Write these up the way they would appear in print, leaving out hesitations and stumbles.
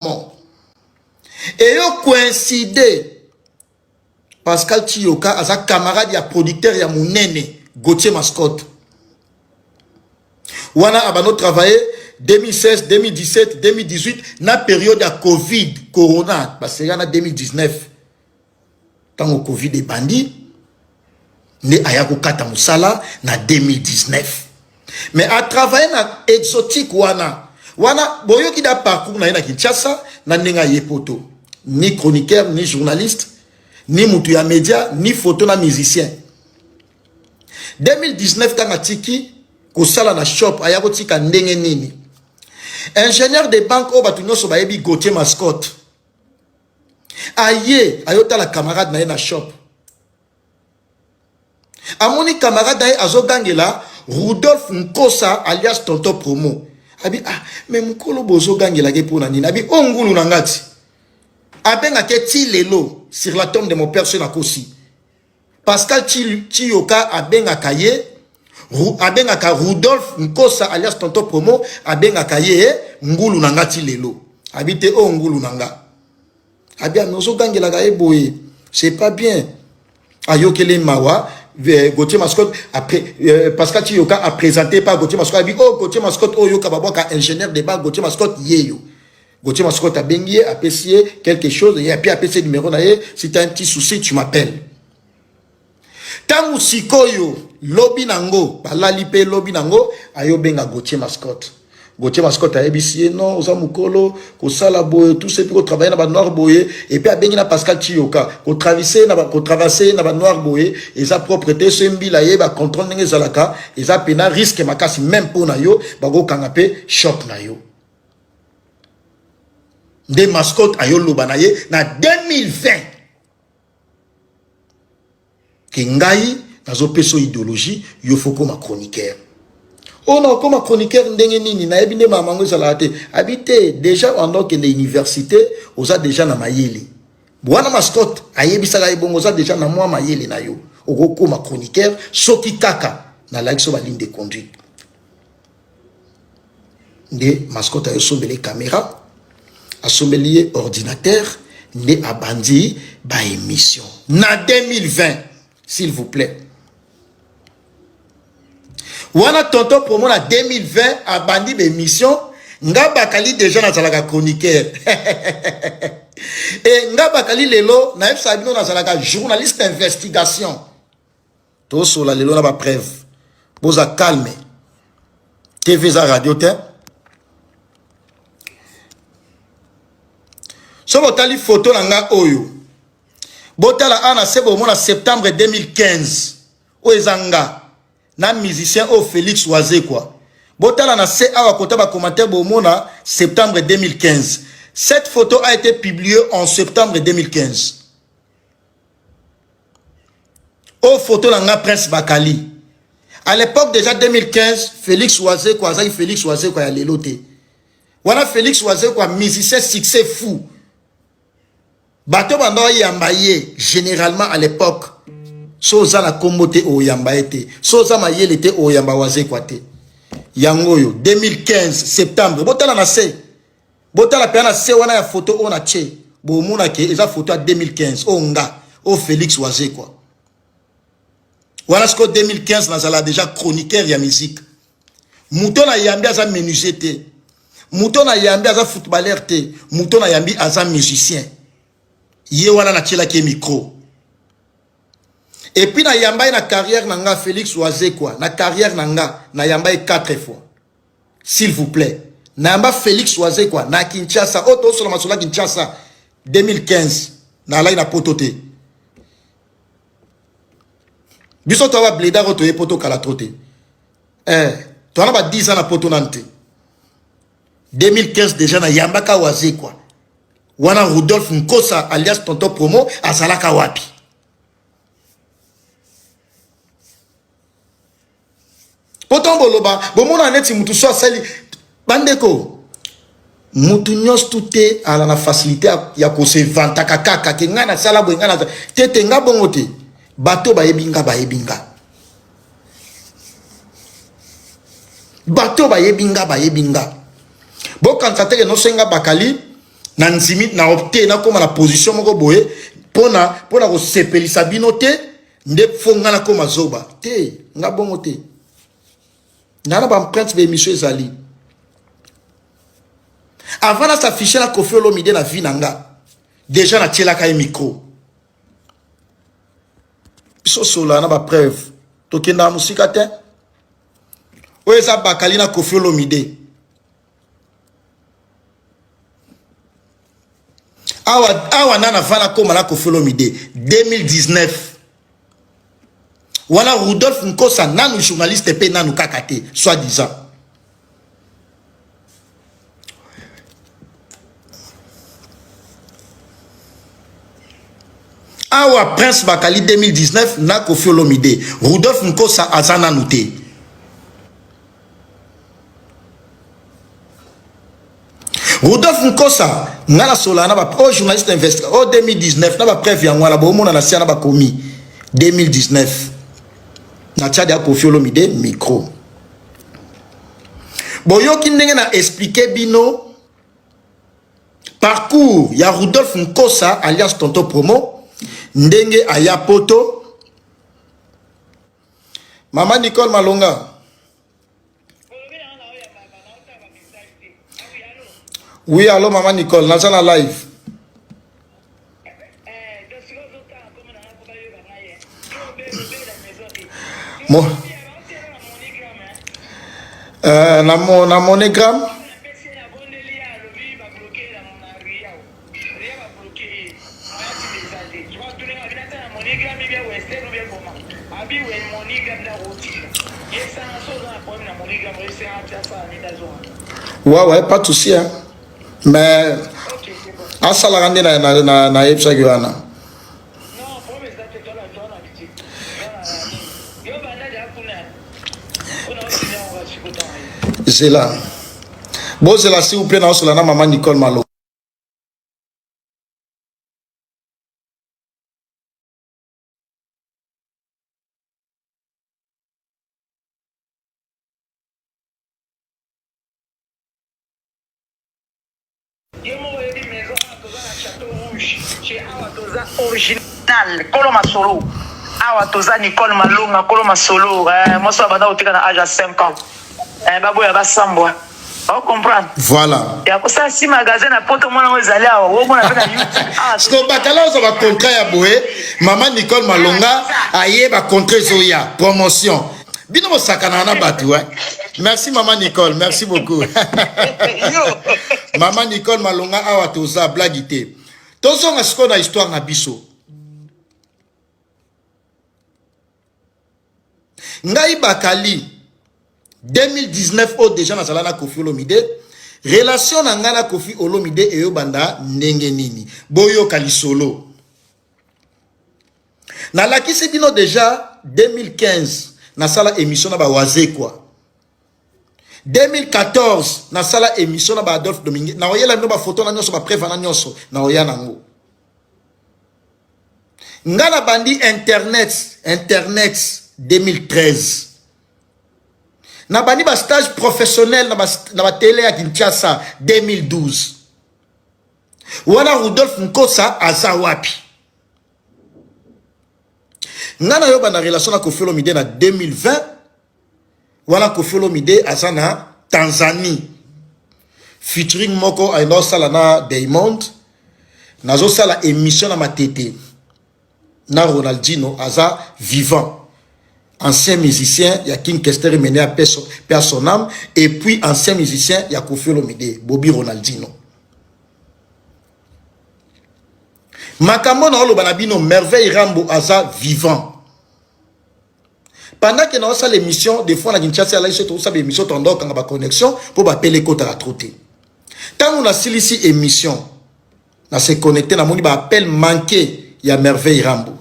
Eyo coïncide Pascal Chiyoka aza camarade ya producteur ya munene Gauthier Mascotte. Wana abano travailler 2016, 2017, 2018 na période ya Covid, Corona, baseka na 2019. Tango Covid ebandi nde aya kokata mosala na 2019. Mais a travailler na exotique wana. Wana boyoki da parcours na ye na Kinshasa na ndenge aye poto. Ni chroniqueur, ni journaliste, ni mutu ya media, ni photo na musicien. 2019 ntango atiki kosala na shop aya kotika ndenge nini? Ingénieur de banque oyo bato nyonso bayebi Gauthier Mascotte aye ayotala camarade na ye na shop, amoni camarade na ye azogangela Rudolphe Nkosa alias Tonton Promo. Abi ah mais mokolo bozogangelaki mpo na nini? Abi o ngulu na ngati abengaki ti lelo sur la tombe de mon père so nakosi. Pascal Chiyoka abengaka ye, abengaka Rudolphe Nkosa alias Tonton Promo, abengaka ye ngulu na nga ti lelo. Abi te o ngulu na nga. Abi anozogangelaka ye boye, c'est pas bien. Ayokele mawa Gauthier Mascotte après Pascal Chiyoka a présenté par Gauthier Mascotte abi oh Gauthier Mascotte oyo kababwaka ingénieur de banque Gauthier Mascotte yeyo. Gauthier Mascotte abengi ye, apesi ye quelque chose, et puis apesi numéro na ye, si t'as un petit souci, tu m'appelles. Tangu sikoyo, lobi nango, balali pe lobi nango, ayo benga Gauthier Mascotte. Gauthier Mascotte ayebisi ye non, oza mukolo, kosala boye, tout ce puis ko travailler na ba noir boye, et puis abengi na Pascal Chiyoka, ko traverser na ba, ko traverser na ba noir boye, eza propre te, so mbila ye ba contrôle ndenge ezalaka, eza pena risque makasi même po na yo, bako kanga pe shop na yo. Nde Mascotte ayo loba na ye na 2020 ke ngai nazopesa idéologie, yo faut koma chroniqueur. Oyo na okoma chroniqueur ndenge nini? Nayebi nde mama yango ezalaka te. Abi te, déjà anda okende université, oza déjà na mayele. Wana Mascotte ayebisaka ye bongo, oza déjà na mwa mayele na yo, okokoma chroniqueur soki kaka nalakisi yo ba ligne de conduite. Nde Mascotte ayosombeli caméra, asombeli ye ordinateur, nde abandi ba émission na 2020, s'il vous plaît. Wana Tonton Promo na 2020 abandi ba émission, nga bakali déjà nazalaka chroniqueur. Et nga bakali lelo nayebisaka bino nazalaka journaliste d'investigation. Tosola lelo na ba preuve. Boza calme. TV za radio te. So botali photo na nga oyo. Botala ana se bomona septembre 2015. Oyo eza nga na musicien oyo Félix Wazekwa. Botala na se awa kota ba commentaire bomona septembre 2015. Cette photo a été publiée en septembre 2015. Oyo photo na nga Prince Bakali. À l'époque déjà 2015, Félix Wazekwa azaki Félix Wazekwa ya lelo te. Wana Félix Wazekwa musicien succès fou. Bato banda yamba ye généralement à l'époque. So oza na kombo te oyamba ye te. So oza mayele te oyamba Wazekwa te. Yango oyo 2015 septembre botala na se. Botala pe na se wana ya photo oyo na che. Bomona ke eza photo ya 2015 oyo nga oyo Félix Wazekwa. Wana siko 2015 nazala déjà chroniqueur ya musique. Muto na yambi aza menuisier te. Muto na yambi aza footballeur te. Muto na yambi aza musicien. Ye wana na tielaki ye micro. Et puis na yamba ye na carrière na nga Félix Wazekwa, na carrière na nga na yamba ye 4 fois. S'il vous plaît. Na yamba Félix Wazekwa na Kinshasa, oyo tosola masolo ya Kinshasa 2015 na alai na poto te. Biso to ba bledar oyo toye poto kala trop te. To na ba 10 ans na poto nanu te. 2015 déjà na yambaka Wazekwa. Wana Rudolphe Nkosa alias Tonton Promo azalaka wapi? Poto boloba bomona neti mutu so asali bandeko mutu nyonso tu te ala na facilité ya kosevantaka kaka ke ngai nasala boye ngai nasala te te nga bongo te. Bato bayebi nga bayebi nga. Bato bayebi nga bayebi nga. Bokanisa te ke nosenga bakali. Na ndimi na opte nakoma na position moko boye pona pona kosepelisa bino te nde fo nga nakoma zoba te nga bongo te nga na ba empreinte ba émission ezali avant na s'afficher na Koffi Olomide na vie na nga déjà natielaka ye micro biso sola na ba preuve tokendaka mosika te oyo eza bakali na Koffi Olomide awa awa nana vana koma na Koffi Olomide 2019 wana Rudolph Nkosa nanu journaliste pe nanu kaka te soit disant awa Prince Bakali 2019 na Koffi Olomide Rudolph Nkosa aza nanu te Rudolph Nkosa nga na sola na ba oh journaliste investigateur oh 2019 na ba preuve yango wana bomona na sia na ba komi 2019 na Tchad ya Koffi Olomide micro boyoki ndenge na expliquer bino parcours ya Rudolph Nkosa alias Tonton Promo ndenge aya poto Mama Nicole Malonga. Oui, allô Maman Nicole, naza na live. Mo euh, na, mo, na monogramme Ouais, ouais, pas de souci, hein. Mais, asalaka nde nayebisaki wana zela bozela s'il vous plaît naosola na mama nicole malo Yo moko oyebi maison awa toza na chateau rouge chez awa toza original kolo masolo awa toza Nicole Malonga kolo masolo eh, mwasi oyo abanda koteka na age ya 5 ans eh, baboya basambwa o comprendre voilà ya kosala si magasin na poto mwana yango ezali awa omona mpe na youtube awa siko bakala ozwa bacontrat ya boye mama nicole malonga aye bacontrat ezoya promotion bino bosakanaka na bato eh? merci mama nicole merci beaucoup mama nicole malonga awa toza blagi te tozonga sikoyo na histoire na biso ngai bakali 2019 oyo deja nazala na kofi olomide relation na ngai na kofi olomide eyobanda ndenge nini boyoka lisolo Nalakisi bino deja 2015 nasala emission na ba Wazekwa. 2014 nasala emission na ba Adolphe Domingue. Naoyela bino ba photo na nyonso ba preuve na nyonso naoya nango. Nga na bandi internet internet 2013. Na bandi ba stage professionnel na ba na ba tele ya Kinshasa 2012. Wana Rudolph Nkosa aza wapi? Nga na yo banda relation na Koffi Olomide na 2020 wana Koffi Olomide aza na Tanzanie featuring moko ayenda osala na Diamond nazosala émission na Matete na Ronaldinho aza vivant ancien musicien ya King Kester Emeneya paix à son âme et puis ancien musicien ya Koffi Olomide Bobby Ronaldinho Makambo na oloba na bino Merveille Rambo aza vivant. Pendant que na osala émission des fois na Kinshasa ala iso tosala émission tondo kanga ba connexion po ba pele kota la trop te. Tango na silisi émission na se connecter na moni ba appel manqué ya Merveille Rambo.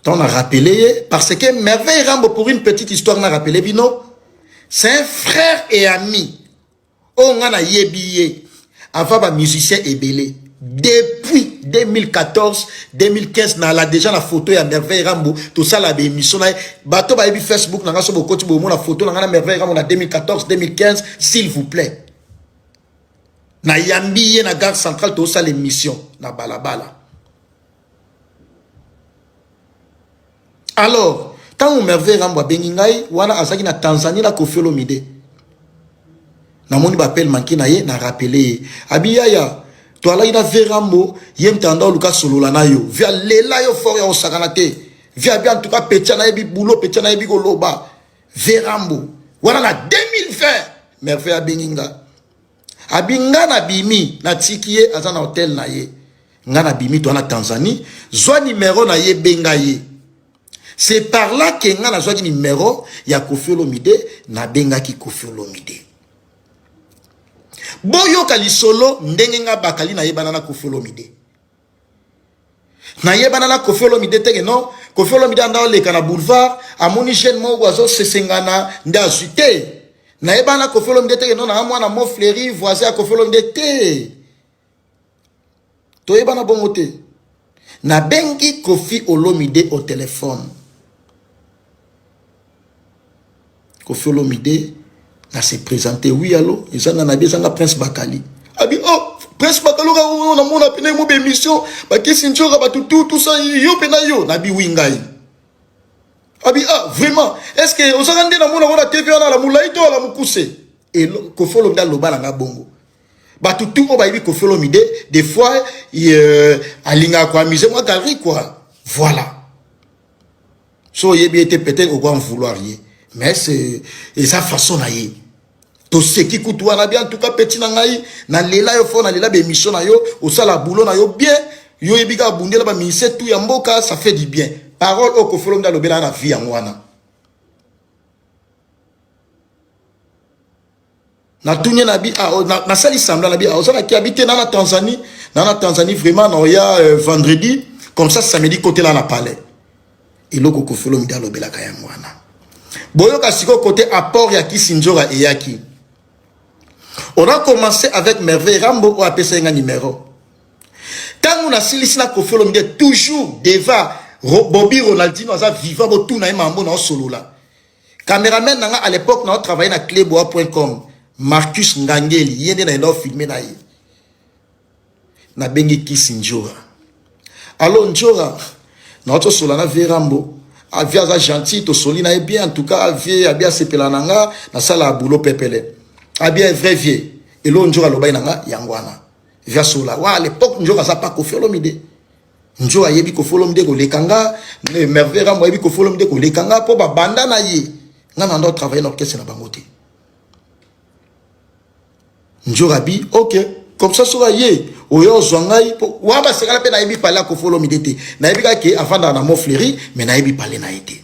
Tant on a rappelé parce que Merveille Rambo pour une petite histoire na rappelé bino c'est un frère et ami Oyo nga na yebi ye avant ba musiciens ebele depuis 2014 2015 na la déjà na photo ya Merveille Rambo tosala ba émission na ye bato bayebi Facebook na nga so bokoti bomona photo na nga na Merveille Rambo na 2014 2015 s'il vous plaît. Nayambi ye na gare centrale, tosala émission na balabala. Alors, ntango Merveille Rambo abengi ngai wana, azalaki na Tanzanie na Koffi Olomide. Namoni baappel manqué na ye, na rappeler ye. Abi yaya, toalaki na ve Rambo, ye mtanda oluka solola na yo. Via lela yo fort ya osakana te. Via bien, en tout cas petia nayebi boulot, petia nayebi koloba. Ve Rambo wana na 2020, Merveille abengi nga. Abi nga nabimi, natiki ye aza na hotel na ye. Nga nabimi, to na Tanzanie, zwa numero na ye, benga ye. C'est par là que nga nazwaki numero ya Koffi Olomide, nabengaki Koffi Olomide. Boyoka lisolo ndenge nga Bakali nayebana na Koffi Olomide. Nayebana na Koffi Olomide teke non, Koffi Olomide anda oleka na boulevard, amoni jeune moko azosesengana nde azwi te. Nayebana na Koffi Olomide teke non, naa mwana Mont Fleury, voisin ya Koffi Olomide te. Toyebana bongo te. Nabengi Koffi Olomide au téléphone. Koffi Olomide na se présenter, oui allo, eza nga nabi, eza nga Prince Bakali. Abi oh Prince Bakali, oka oyo namona pene mo émission bakisi nzoka bato tout tout ça, yo mpe na yo. Nabi oui, ngai. Abi ah vraiment, est ce que ozaka nde namona ngo na TV wana, ala molai to ala mokuse? Koffi Olomide aloba na nga bongo. Bato tout oyo bayebi Koffi Olomide, des fois alingaka koamuser mwa galerie quoi, voilà. So oyebi ye te, peut-être okoa vouloir ye, mais c'est eza façon na ye. Toseki kutu wana bien. En tout cas petit na ngai, nalela yo fort, nalela baémission na yo, osala boulot na yo bien, yo oyebi kaka bundela baministère tout ya mboka, ça fait du bien. Parole oyo Koffi Olomide alobela na vie yango wana. Natuni ye, nabi ah, oh, nasali semblant, nabi ah, ozalaki? Abi te, na na Tanzanie, na na Tanzanie vraiment, na oya vendredi, comme ça samedi kotela na palais. Eloko Koffi Olomide alobelaka yango wana. Boyoka sikoyo côté apport ya Kisi Nzora eyaki. On a commencé avec Merveille Rambo oyo apesaki nga numéro. Ntango nasilisi na Koffi Olomide, toujours devant Bobby Ronaldino, aza vivant, botuna ye mambo na osolola. Cameraman na nga à l'époque na travaillé na cleboa.com, Marcus Ngangeli, ye nde na enda filmer na ye. Nabengi Kisi Njora. Allo Njora, na tosola na vie Rambo. Avie aza gentil, tosoli na ye bien, en tout cas avie abi asepela na nga, nasala boulot pepele. Abi un vrai vieux. Elo Njora alobai na nga yango wana. Via sola. Wa à l'époque Njora aza pas Koffi Olomide. Njo ayebi Koffi Olomide koleka nga, Merveille Rambo ayebi Koffi Olomide koleka nga mpo babanda na ye. Nga na ndo travailler na orchestre na bango te. Njo abi ok, comme ça soki aye oyo ozwa ngai mpo wa basekala mpe. Nayebi pale ya Koffi Olomide te, nayebi kaka ke avandaka na Mont Fleury, mais nayebi pale na ye te.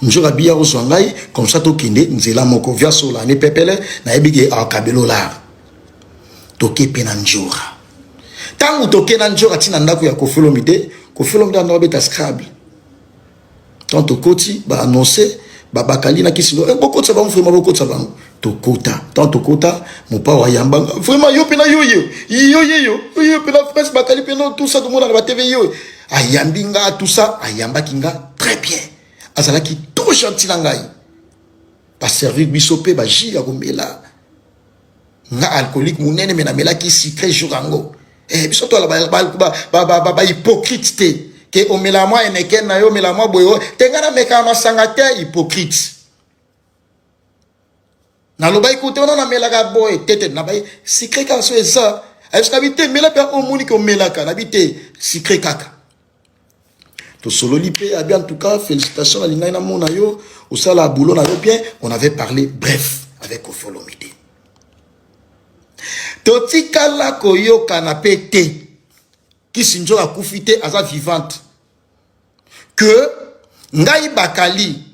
Nzoka biya ozwa ngai, comme ça tokende nzela moko via sola ne pepele. Nayebi ke akabelo lar toke mpe na Njora. Ntango toke na Njora ntina ndako ya Koffi Olomide, Koffi Olomide ando abeta Scrabble. Tant tokoti, baannonce babakali na Kisi, eh, bokotisa bango vraiment, bokotisa bango. Tokota, tant tokota, mopao ayambanga vraiment, yo mpena yo yo yo ye yo yo mpena Prince Bakali mpena tout ça, tomona na batv yo. Ayambi nga tout ça, ayambaki nga très bien, azalaki trop gentil na ngai. Baservir biso mpe bajus ya komela. Nga alcoolique monene, me namelaki sucré jour yango. Eh, biso toala bahypocrite te ke omela mwa eneken na yo, omela mwa boye te. Nga namekaka masanga te, hypocrite. Nalobaki kute wana namelaka boye te te, nabai sucré kaka. So eza ayebisaka bi te, mela mpe omoni ke omelaka, nabi te, sucré kaka. Tosololi mpe, abi en tout cas félicitation, nalingai namona yo osala boulot na yo bien. On avait parlé bref avec Koffi Olomide. Totikala koyokana mpe te. Kisi Nzoka akufi te, aza vivante. Que ngai Bakali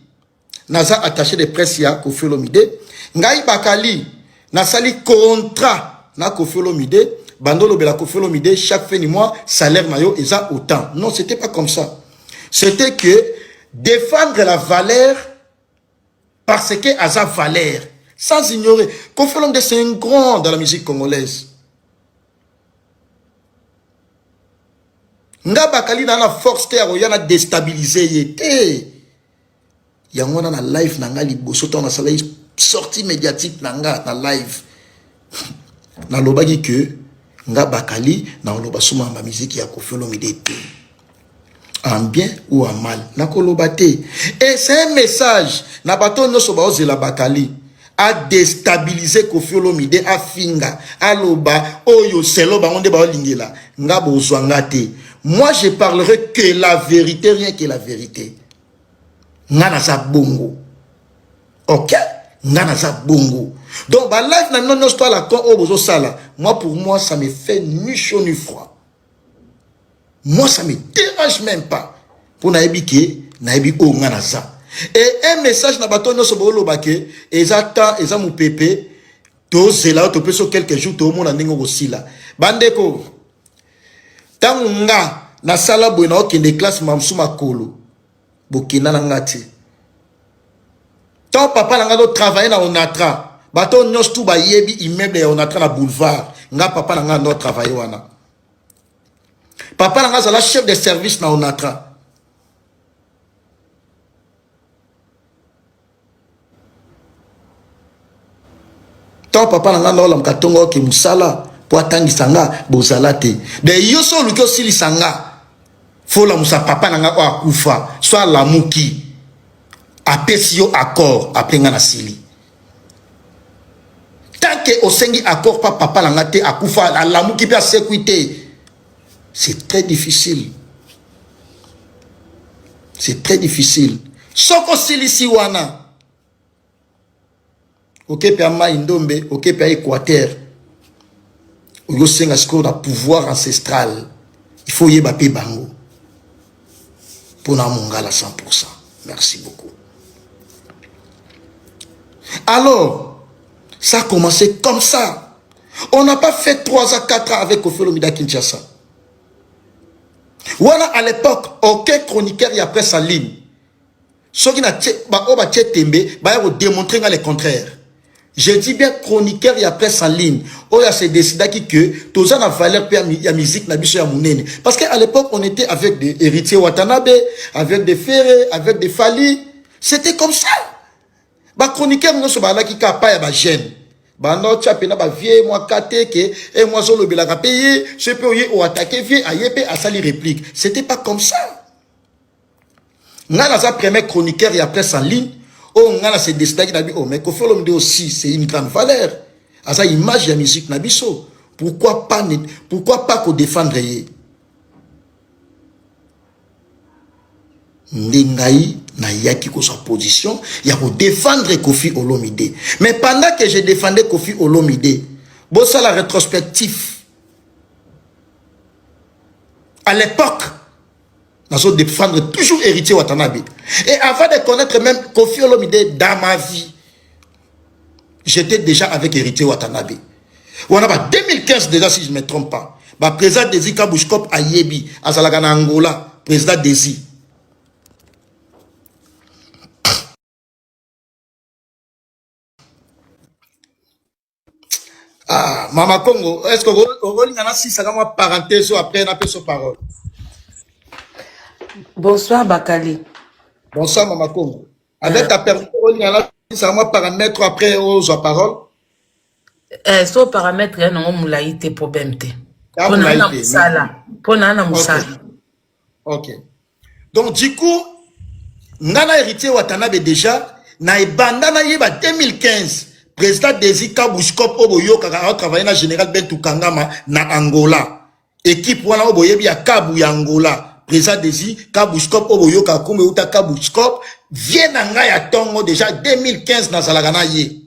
naza attaché de presse ya Koffi Olomide, ngai Bakali nasali contrat na Koffi Olomide, bando olobela Koffi Olomide chaque fin du mois, salaire na yo eza autant. Non, c'était pas comme ça. C'était que défendre la valeur, parce que aza valeur, sans ignorer Koffi Olomide, c'est un grand dans la musique congolaise. Nga Bakali na na force te ya koya na déstabiliser ye te. Yango wana na live na nga liboso ntango nasalaki sortie médiatique na nga na live, nalobaki que nga Bakali nakoloba suma ba musique ya Koffi Olomide te, en bien ou en mal nakoloba te. Et c'est un message na bato nyonso baozela Bakali adestabilize Koffi Olomide, afinga, aloba oyo selo bango nde baolingela nga, bozwa nga te. Moi, je parlerai que la vérité, rien que la vérité. Nga naza bongo, ok, nga naza bongo. Donc ba live na bino nyonso to ala con oyo bozosala, moi, pour moi, ça me fait ni chaud ni froid. Moi, ça me dérange même pas, mpo nayebi ke nayebi oyo nga naza. Et un message na bato nyonso booloba ke eza temps, eza mopepe, tozela oyo topesi yo quelques jours, toomona ndenge okosila. Bandeko, ntango nga nasala boye, naokende classe mamosu makolo, bokenda na nga te. Ntango papa na nga azotravaille na Onatra, bato nyonso tu bayebi immeuble ya Onatra na boulevard, nga papa na nga ando travaille wana. Papa na nga azala chef de service na Onatra. Ntango papa na nga ndaolamuka ntongo oke mosala mpo atangisa nga, bozala te. De yo so oluki osilisa nga, fo olamusa papa na nga oyo akufa. So alamuki, apesi yo accord, apres nga nasili. Tant que osengi accord pa papa na nga te, akufa, alamuki mpe asekwi te, c'est très difficile, c'est très difficile. Soki osilisi wana, okepe ya mai ndombe, okepe ya Équateur, oyosenga sikoyo na pouvoir ancestral. Il faut oyeba mpe bango mpona mongala 100%. Merci beaucoup. Alors, ça a commencé comme ça. On n'a pas fait 3 à 4 ans avec Koffi Olomide à Kinshasa. Wana à l'époque, aucun chroniqueur ya presse en ligne, soki na tie baoyo batie tembe, baya kodémontrer nga le contraire. Je dis bien chroniqueur ya presse en ligne oyo ase décidaki que toza na valeur mpe ya musique na biso ya monene, parce que à l'époque, on était avec des Héritier Watanabe, avec des Ferre, avec des Fally. C'était comme ça. Bachroniqueur nyonso bazalaki kaka pa ya bajeune, banda otya mpena bavie mwa kate ke e mwa azolobelaka mpe ye so mpe oye oattaquer vie, aye mpe asali réplique. C'était pas comme ça. Nga naza premier chroniqueur ya presse en ligne oyo nga na se décidaki na bi oh, mais Koffi Olomide aussi, c'est une grande valeur, aza image ya musique na biso. Pourquoi pas, pourquoi pas kodéfendre ye? Nde ngai nayaki kozwa position ya kodéfendre Koffi Olomide. Mais pendant que je défendais Koffi Olomide, bosala rétrospectif, à l'époque nazo défendre toujours Héritier Watanabe. Et avant de connaître même Koffi Olomide dans ma vie, j'étais déjà avec Héritier Watanabe. Wana ba 2015 déjà, si je ne me trompe pas. Ba président Desi Kabushkop ayebi, azalaka na Angola, président Desi. Ah, Mama Congo, est-ce que okolinga nasisaka mwa parenthèse oyo, après napesa parole? Bonsoir, Bakali. Bonsoir, Mama Congo. Avec ta permission, olinga nasisaka mwa paramètre, après ozwa parole? Eh, so paramètre ya nango molai te, problème te. Ya Mpo na molai na te. mosala. Mpo na na mosala. Ok. Donc du coup, nga na Héritier Watanabe déjà, na ebanda nayeba 2015, président Desi Kabushkop oyo boyokaka atravaille na général Bentu Kangama na Angola. Équipe wana oyo boyebi ya Kabu ya Angola. Président Desi Kabushkop oyo boyokaka kombo euta Kabushkop, vie na ngai ya ntongo déjà 2015 nazalaka na ye.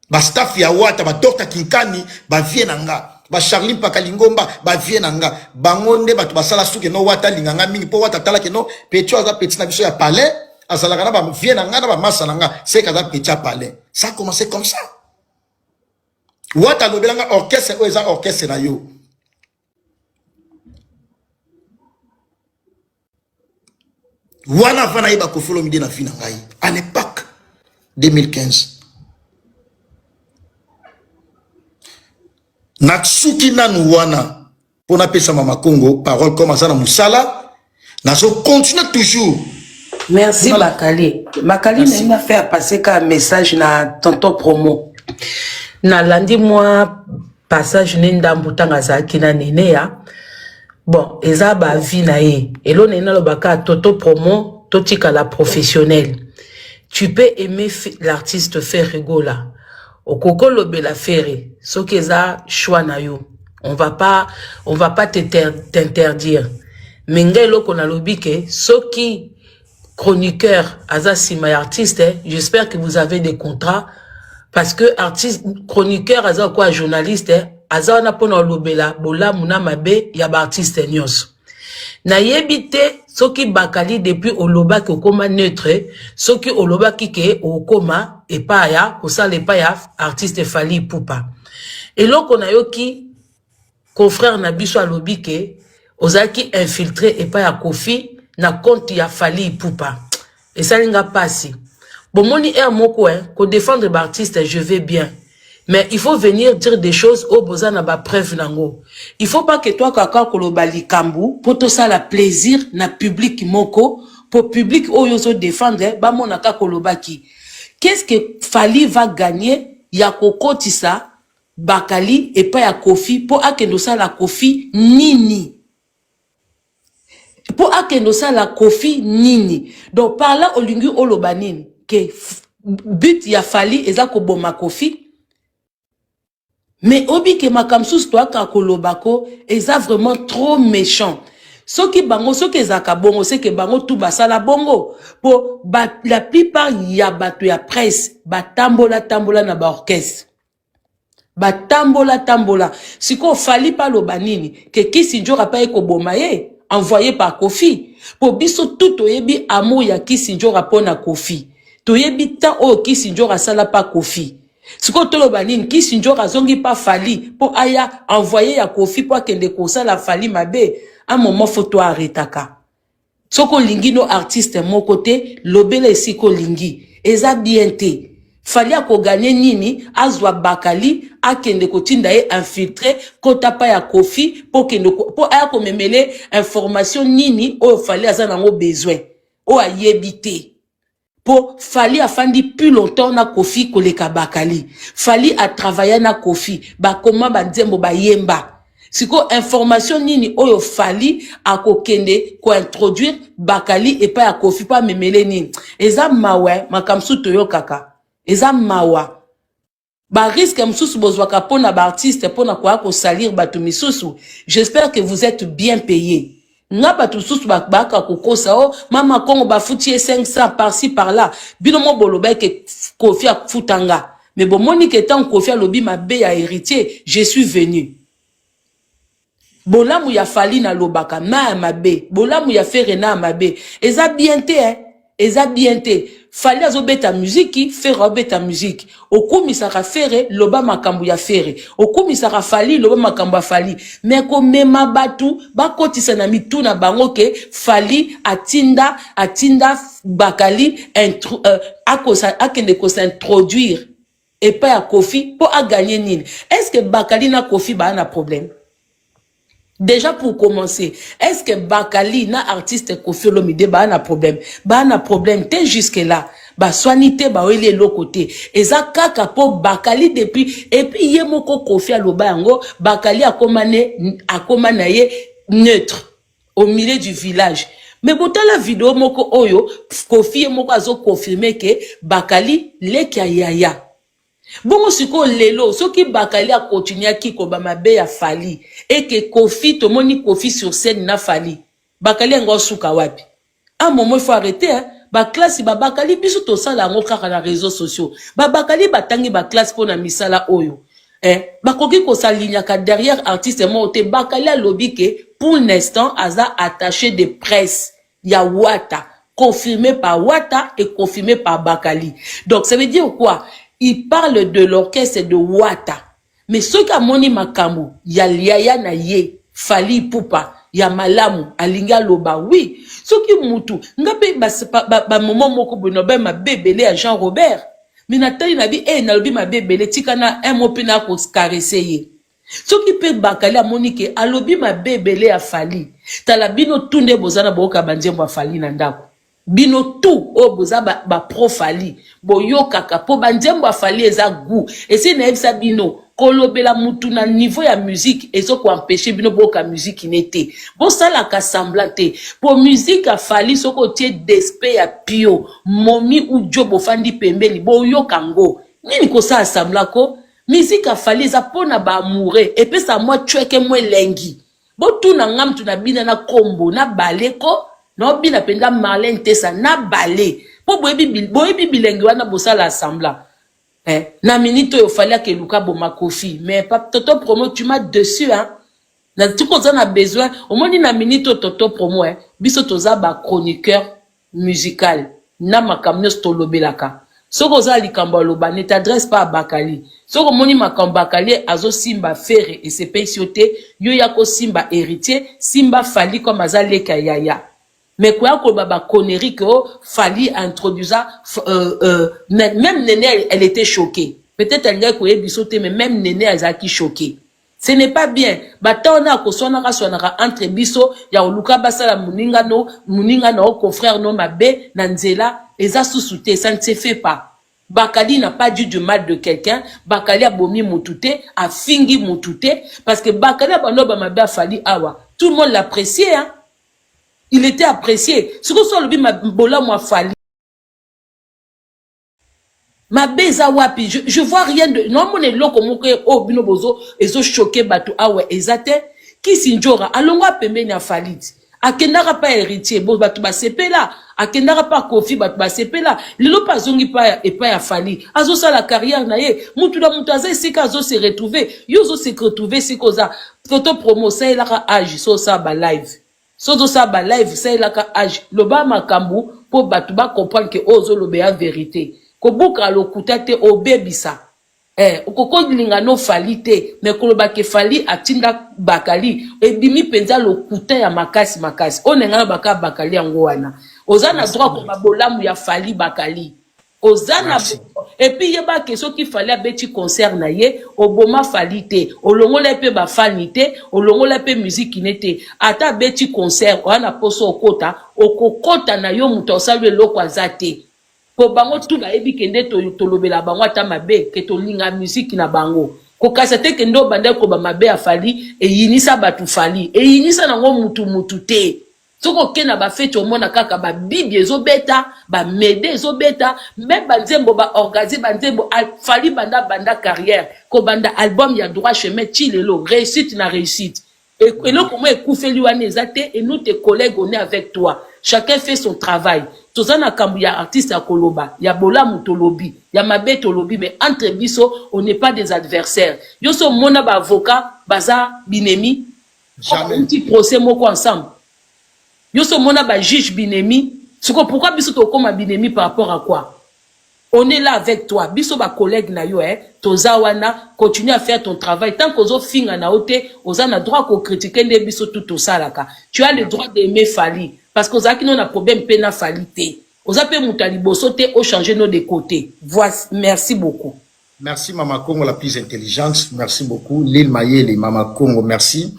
Bastaff ya Wata, badocteur Kinkani, bavie na nga, bacharli Mpaka Lingomba, bavie na nga. Bango nde bato basala suki no Wata alinga nga mingi, mpo Wata atalaki no petit aza petit na biso ya palais, azalaka na bavie na nga na bamasa na nga, seke aza petit ya palais. Ça a commencé comme ça. Wata alobela nga orchestre oyo eza orchestre na yo. Wana avant nayeba Koffi Olomide na vie na ngai, à l'époque 2015, nasuki nanu wana mpo napesa Mama Congo parole comme aza na mosala. Nazo continuer toujours. Merci Bakali. Bakali na nga faire passer ka message na tonton promo. Nalandi mwa passage ne ndambu ntango azalaki na Neneya. Bon, eza ba vie na ye. Elo nene alobaka toto promo totikala professionnel. Tu peux aimer l'artiste Ferre Gola. Okoki olobela Ferre soki eza choix na yo. On va pas t'interdire. Mais ngai eloko nalobi ke soki chroniqueur aza nsima ya artiste, j'espère que vous avez des contrats, parce que artiste chroniqueur aza kwa journaliste, aza wana mpona olobela bolamu na mabe ya baartiste nyonso. Nayebi te soki Bakali, depuis olobaki okóma neutre, soki olobaki ke okóma epai ya kosala epai ya artiste Fally Ipupa. Eloko nayoki confrère na biso alobi ke ozalaki infiltré epai ya Kofi na compte ya Fally Ipupa, esali nga mpasi. Bomoni aire moko, kodéfendre baartiste, je vais bien, mais il faut venir dire des choses oyo boza na bapreuve nango. Il faut pas que toi kaka koloba likambo mpo tosala plaisir na public moko, mpo public oyo ozodéfendre bamona kaka olobaki. Qu'est-ce que Fally va gagner ya kokotisa Bakali epai ya Kofi mpo akende osala Kofi nini? Mpo akende osala Kofi nini? Donc par là olingi oloba nini? Ke but ya Fally eza koboma Kofi? Mais obike makambo mosusu toyaka koloba ko eza vraiment trop méchant. Soki bango, soki ezalaka bongo, seke bango tu basala bongo, mpo la plupart ya bato ya presse batambola tambola na baorchestre, batambola tambola. Sikoyo Fally mpe aloba nini? Ke Kisi Nzoka mpe aye koboma ye, envoyé par Kofi? Mpo biso tu toyebi amour ya Kisi Nzoka mpo na Kofi, toyebi temps oyo Kisi Nzoka asala mpa Kofi. Sikoyo toloba nini? Kisi Nzoka azongi mpa Fally mpo aya envoyé ya Kofi mpo akende kosala Fally mabe? Un moment faut toarrêtaka. Soki olingi no artiste moko te, lobela esika olingi, eza bien te. Fally akogagner nini azwa Bakali, akende kotinda ye infiltré kota pa ya Kofi mpo kende mpo aya komemele information nini oyo Fally aza nango besoin, oyo ayebi te? Mpo Fally afandi plus longtemps na Kofi koleka Bakali. Fally atravailla na Kofi, bakoma banzembo, bayemba. Sikoyo information nini oyo Fally akokende kointroduire Bakali epai ya Kofi mpo amemele nini? Eza mawa, makambo mosusu toyokaka eza mawa. Barisque mosusu bozwaka mpona baartiste, mpona koya kosalir bato misusu. J'espère que vous êtes bien payé. Nga bato mosusu baka kokosa o mama Kongo bafuti ye 500 par-ci par-là. Bino mo boloba eke Kofi afuta nga, mais bomoni ke ntango Kofi alobi mabe ya Héritier, je suis venu. Bolamu ya Fally nalobaka na ya mabe, bolamu ya Ferre na ya mabe, eza bien te, eh? Eza bien te. Fally azobeta muziki, Ferre azobeta muziki. Okumisaka Ferre, loba makambo ya Ferre. Okumisaka Fally, loba makambo ya Fally. Me komema bato bakotisa na mitu na bango ke Fally atinda Bakali akende kosintroduire epai ya Kofi mpo agagner nini? Est ce que Bakali na Kofi baa na problème? Déjà pour commencer, est-ce que Bakali na artiste Kofi Olomide baa na problème? Baa na problème te jusque là, baswani te, baoyeli eloko te. Eza kaka mpo Bakali depuis, et puis ye moko Kofi aloba yango, Bakali akoma ne akoma na ye neutre au milieu du village. Mais botala video moko oyo Kofi ye moko azoconfirmer ke Bakali leki ya yaya. Bongo sikoyo lelo soki Bakali akontinuaki koba mabe ya Fally, eke Kofi, tomoni Kofi sur scène na Fally, Bakali yango asuka wapi? Un moment il faut arrêter, hein? Baklasi babakali biso tosala yango kaka na réseaux sociaux. Babakali batangi baklase mpo na misala oyo, bakoki kosalignaka derrière artiste moko te. Bakali alobi ke pour l'instant aza attaché de presse ya Wata, confirmé par Wata et confirmé par Bakali. Donc ça veut dire quoi? Il parle de l'orchestre de Wata. Mais soki amoni makambo ya liaya na ye Fally Ipupa ya malamu, alingi aloba. Oui, soki mutu nga mpe bamoment moko boye nabe mabe ebele ya Jean Robert, mais natali na bi e nalobi mabe ebele, tika na un mot mpe na kocaresser ye. Soki pe Bakali amoni ke alobi mabe ebele ya Fally, tala bino tout nde boza na boyoka ba nzembo ya Fally na ndaku. Bino tout oyo boza ba, ba pro Fally, boyokaka po ba nzembo ya Fally eza gout. Esi nayebisa bino, kolobela mutu na niveau ya musique ezo ko empecher bino boyoka musique ne te. Bosalaka semblant te. Po musique ya Fally soki otie despe ya pio, momi ou djo bofandi pembeni, boyoka ngo. Nini kosala semblant ko? Musique ya Fally eza pona ba amoureux, epesaka mwa tshweke mwa elengi. Botuna nga mutu na bina na kombo na bale ko, nao bina penza Marlène Tesa na bale. Po boyebi boyebi bilengi wana bosala semblant. Eh, na minute oyo Fally ake luka boma Koffi. Mais pap Toto Promo tu m'as deçu hein. Na tuka oza na besoin, omoni na minute oyo Toto Promo eh, biso toza ba chroniqueur musical na makambo nionso tolobelaka soki oza na likambo ya loba ne t'adresse pas à Bakali soki omoni makambo Bakali azo simba Ferre esepelisi yo te yo yaka osimba Heritier simba Fally comme aza leki ya yaya mais koya koloba ba conneries que oh Fally a introduisa euh, euh, meme Nene elle était choquee peut-être alingaki koyebiso te mais meme Nene azalaki choquee. Ce n'est pas bien ba temps wana ya koswanaka swanaka entre biso ya koluka basala muninga no muninga na yo confrère no mabe na nzela eza susu te ça ne se fait pas Bakali n'a pas dit du mal de quelqu'un Bakali abomi mutu te afingi mutu te parce que Bakali abanda ba mabe ya Fally awa tout le monde l'appréciait hein il était apprécié sikoyo soki alobi bolamu ya Fally Mabe eza wapi? Je, je vois rien de naomona eloko moko oyo bino bozo ezo choquer bato awa eza te. Kisi Ndjora alongwa pembeni ya Fally ti. Akendaka pa Heritier, bo bato basepela, akendaka pa Koffi bato basepela. Lelo pe azongi pa epai ya Fally. Azosala carrière na ye. Mutu na mutu aza esika azo se retrouver. Yo ozo se retrouver esika oza. Toto promo salelaka age so osala ba live. Soki ozo sala ba live salelaka age loba makambu po batu ba comprendre que oyo ozo loba eya verite kobuka lokuta te obebisa eh okoki kolinga no Fally te mais koloba ke Fally atinda Bakali ebimi penza lokuta ya makasi makasi oyo na ngai nalobaka Bakali yango wana oza na droit koloba bolamu ya Fally Bakali Oza na et puis yeba ke soki Fally abeti concert na ye oboma Fally te olongola ye pe ba fani te olongola pe musique ne te ata abeti concert oza na posa okota okokota na yo mutu asali yo eloko aza te po bango tout bayebi ke nde tolobela bango ata mabe ke tolinga musique na bango kokasa te ke nde obandaki koloba mabe ya Fally eyinisa batu Fally eyinisa nango mutu mutu te. Soki oke na ba feti omona kaka ba bibi ezo beta, ba mede ezo beta, meme ba nzembo ba orgazy ba nzembo Fally banda abanda carrière kobanda album ya droit chemin ti lelo reussite na reussite. Eloko moko ekufeli wana eza te et nous tes collègues on est avec toi. Chacun fait son travail. Toza na kambu ya artiste ya koloba, ya bolamu tolobi, ya mabe tolobi mais entre biso on n'est pas des adversaires. Yo si omona ba avocats baza binemi? Jamais. Bawuti procès moko ensemble. Yo so mona ba juge binemi, siko pourquoi biso tokoma binemi par rapport à quoi? On est là avec toi, biso ba collègues na yo eh, toza wana, continue à faire ton travail. Tant qu'ozo finga na yo te, oza na droit ko critiquer nde biso tout tosalaka. Tu as le droit d'aimer Fally parce que ozalaki no na problème pe na Fally te. Oza pe moto ya liboso te o changer no de côté. Voici, merci beaucoup. Merci mama kongo la plus intelligente merci beaucoup Lil Mayele mama kongo merci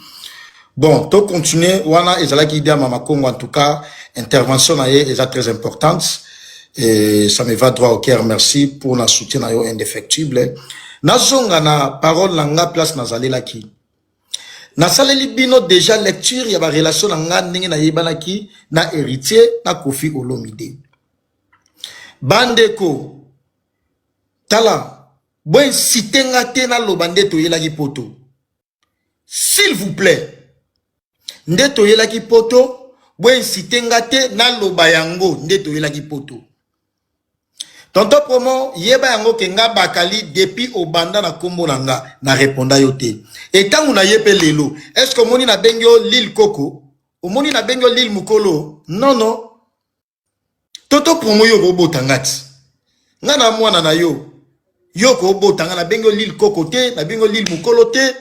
bon to continuer wana ezalaki idée ya mama kongo en tout cas intervention na ye eza très importante et ça me va droit au cœur merci pour na soutien na yo indéfectible nazonga na parole na nga place nazalelaki nasaleli bino déjà lecture ya ba relation na nga ndenge nayebanaki na héritier na Koffi Olomide bandeko Tala, bo inciter nga te naloba nde toyelaki poto. S'il vous plaît. Nde toyelaki poto, bo inciter nga te naloba yango nde toyelaki poto. Tonton Promo, yeba yango ke nga Bakali depuis obanda na kombo na nga na reponda yo te. Et tango na ye pe lelo, est-ce que omoni na bengi yo Lil Koko? Omoni na bengi yo Lil Mukolo? Non non. Toto promo yo okobota nga ti. Nga na mwana na yo. Yo okobota nga na bengi yo Lil Koko te, na bengi yo Lil Mukolo te,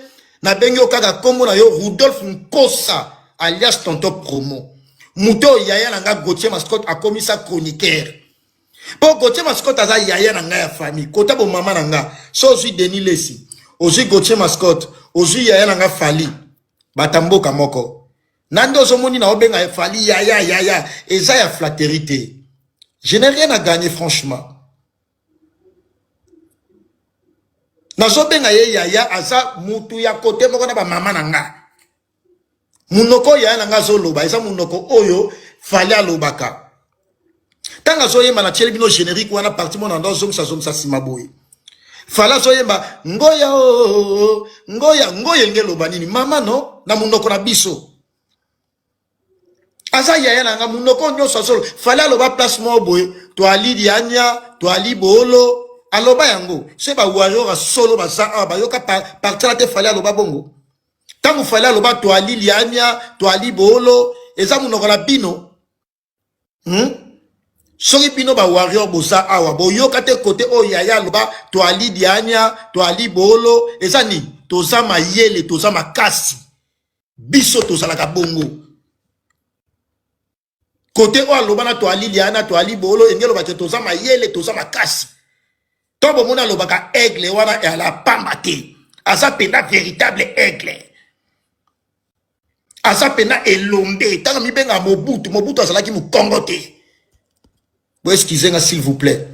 na bengi yo kaka kombo na yo Rudolph Nkosa alias Tonton Promo. Moto oyo yaya na nga Gauthier Mascotte akomisa chroniqueur. Po Gauthier Mascotte aza yaya na nga ya famille. Kota bo mama na nga. So ozwi Denis Lessi, ozwi Gauthier Mascotte, Ozui yaya na nga Fally bata mboka moko. Na nde ozomoni na obenga Fally yaya yaya eza ya flatterie te. Je n'ai rien à gagner franchement. Nazobenga ye yaya aza mutu ya kote moko na ba mama na nga. Munoko oyo yaya na nga azoloba eza munoko oyo Fally alobaka. Ntango azoyemba na tieli bino generique wana parti mona ndo azongisa zongisa nsima boye. Fally azoyemba ngoya o oh, oh, oh, ngoya ngoya elingi eloba nini mama no na munoko na biso. Aza yaya na nga munoko nyonso azolo Fally aloba place moko boye toali liania toali bolo aloba yango se ba warrior solo baza awa bayoka parti na te Fally aloba bongo. Tango Fally aloba toali liania, toali boolo, eza munoko na bino. Hmm? Soki bino ba warrior boza awa, boyoka te kote oyo yaya aloba toali liania, toali boolo, eza nini? Toza mayele, toza makasi. Biso tozalaka bongo. Kote oyo aloba na toali liana, toali boolo, enge aloba te toza mayele, toza makasi. To bomoni alobaka aigle wana ala pamba te. Aza pena véritable aigle. Aza pena elombe. Tanga mibenga Mobutu, Mobutu azalaki mukongo te. Bo excusez nga s'il vous plaît.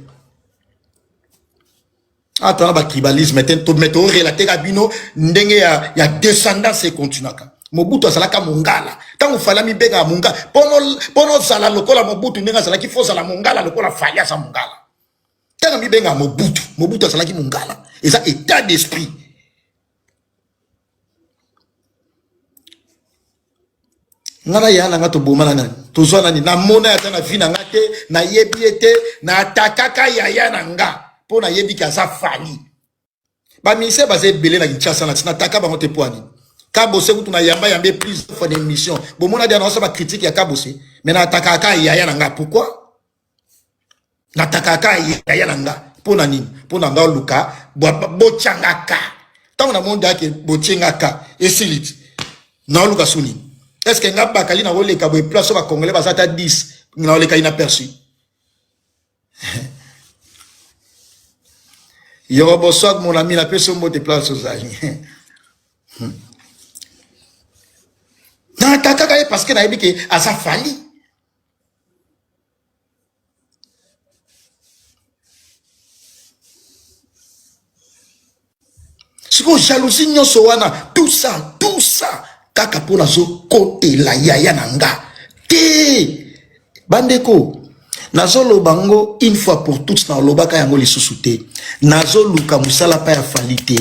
Ata na ba tribalisme te to mais to relater ka bino ndenge ya ya descendance e continuaka. Mobutu azalaka mongala. Tango Fally amibengaka mongala, pono pono zala lokola Mobutu ndenge azalaki fo zala mongala lokola Fally aza mongala. Tango amibengaka Mobutu, Mobutu azalaki mongala. Eza état d'esprit. Nga na ya na nga toboma na nani tozwa nani namona ata na vie na nga te nayebi ye te na atakaka yaya na nga mpo nayebi ke aza Fally. Ba ministère baza ebele na Kinshasa na tina ataka bango te mpo nini Kabose kutu na yamba yambe plusieurs fois d'émission bomona dia na ba critique ya Kabose mais na atakaka yaya na nga pourquoi natakaka yaya na nga mpo na nini mpo na nga oluka botyangaka ntango namoni dake botyengaka esili ti naoluka su nini estce nga bakali nakoleka boye place oyo bacongolais baza ata 10 naoleka inaperçu yoro bonsoir mon ami napesi yo mbote place ozali natakaka ye parce que nayebi ke aza fali sikoyo jalousie nyonso wana tout ça tout ça kaka mpo nazokotela yaya na nga te bandeko nazoloba ngo une fois pour toutes nalobaka yango lisusu te nazoluka mosala pa ya Fally te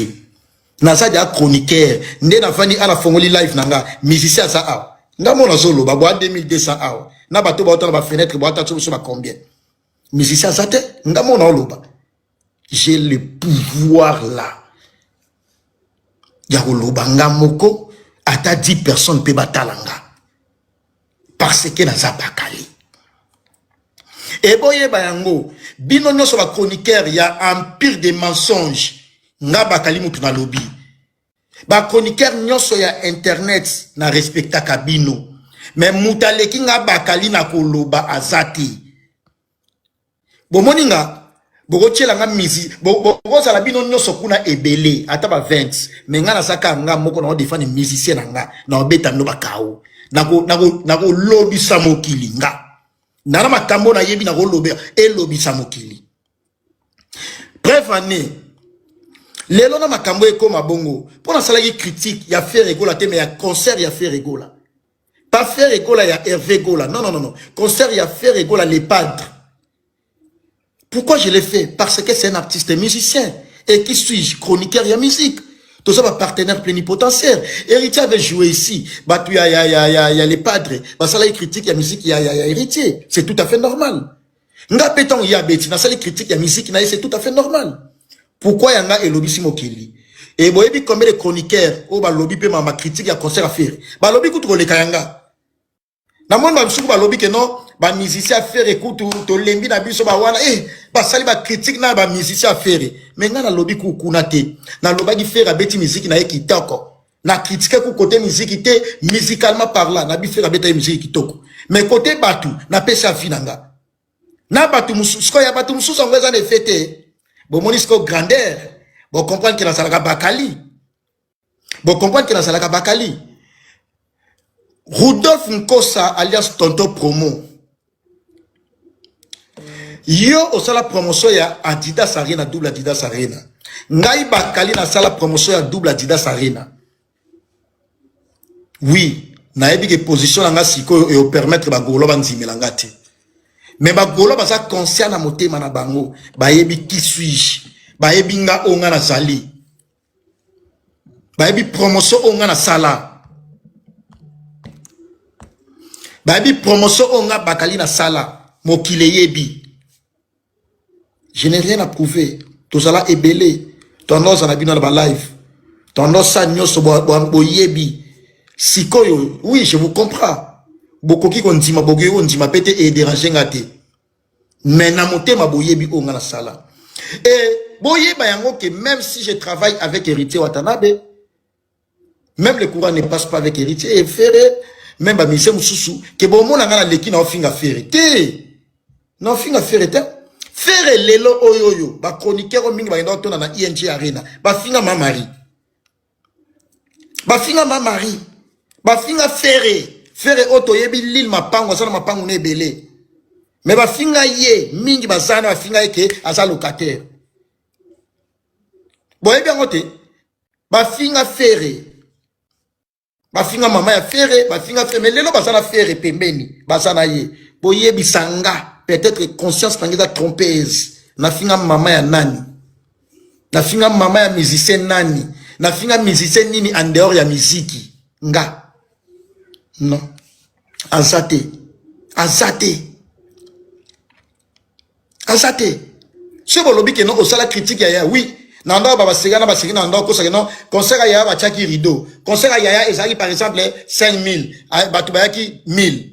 naza deja chroniqueur nde nafandi ala fongoli live na nga musicien aza awa nga mo nazoloba boa 2200 awa na bato baota na bafenetre boata so biso ba combien musicien aza te nga mo naoloba j'ai le pouvoir là ya koloba nga moko ata 10 personnes mpe batala nga parce que naza bakali eboyeba yango bino nyonso ba chroniqueur ya empire des mensonges nga bakali mutu nalobi ba chroniqueur nyonso ya internet na respectaka bino mais mutu aleki nga bakali na koloba aza te bomoni nga bokotiela nga misi bokozala bino nyonso kuna ebele ata ba 20 mais nga naza kaka nga moko na odefendre musicien na nga na obeta bino bakao nakolobisa mokili nga nana makambo nayebi nakolobela elobisa mokili bref année lelo na makambo ekoma bongo mpo nasalaki critique ya Ferre Gola te mais ya concert ya Ferre Gola pas Ferre Gola ya Hervé Gola non non non non concert ya Ferre Gola les padres. Pourquoi je l'ai fait? Parce que c'est un artiste musicien. Et qui suis-je? Chroniqueur ya musique. Tout ça, partenaire plénipotentiaire. Héritier avait joué ici. Bah, tu ya, ya, ya, ya, ya les padres. Bah, ça, là, critique, ya musique, ya, ya, ya héritier. C'est tout à fait normal. Nga pétan, ya beti. Na sali critique, ya musique, na, c'est tout à fait normal. Pourquoi yanga elobisi mokili? Et boyebi combien de chroniqueurs oyo balobi pe ma critique ya concert à faire? Balobi kutu koleka yanga. Namoni ba misuku balobi ke non, ba musiciens à faire kutu tolembi na biso ba wana eh basali ba critique na ba musiciens à faire. Mais nga nalobi ku kuna te. Nalobaki faire abeti musique na ye kitoko. Na critique ku côté musique te, musicalement parlant, na bi faire abeta musique kitoko. Mais côté batu, na pesa avis na nga. Na batu mususu, sikoyo ya batu mususu yango eza na effet te. Bomoni sikoyo grandeur, bo comprendre que nazalaka bakali. Bo comprendre que nazalaka bakali. Rudolph Nkosa alias Tonton Promo. Yo osala promotion ya Adidas Arena, double Adidas Arena. Ngai bakali nasala promotion ya double Adidas Arena. Oui, nayebi ke position na nga sikoyo eyo permettre ba gaulois bandimela nga te. Mais ba gaulois baza conscient na motema na bango, bayebi qui suis-je, bayebi nga oyo nga nazali. Bayebi promotion oyo nga nasala. Bayebi promotion oyo nga bakali nasala. Mokili eyebi. Je n'ai rien à prouver. Tozala ebele. Tendance na bino na ba live. Tendance sa nyoso boyebi. Sikoyo, oui, je vous comprends. Bokoki kondima, bokoki kondima pe te e déranger nga te. Mais na motema boyebi oyo nga nasala. Et boyeba yango que même si je travaille avec Héritier Watanabe, même le courant ne passe pas avec Héritier et Ferre, même ba musicien mosusu ke bomona nga na leki na ofinga Ferre te. Na ofinga Ferre te. Ferre lelo oyo oyo ba chroniqueur oyo mingi bakenda kotona na ING Arena, bafinga ma Marie. Bafinga ma Marie. Bafinga Ferre. Ferre oyo toyebi Lille mapango aza na mapango na ebele. Mais bafinga ye mingi baza na bafinga ye ke aza locataire. Boyebi yango te. Bafinga Ferre. Bafinga mama ya Ferre, bafinga Ferre, mais lelo baza na Ferre pembeni, baza na ye. Boyebisa nga, peut-être conscience na nga eza trompeuse. Nafinga mama ya nani? Nafinga mama ya musicien nani? Nafinga musicien nini en dehors ya miziki? Nga. Non. Aza te. Aza te. Aza te. Soki bolobi ke non osala critique ya yaya, oui. Na ndako ba baseka na baseki na ndako kosaka non concert ya yaya batiaki rideau. Concert ya yaya ezalaki par exemple 5000, bato bayaki 1000.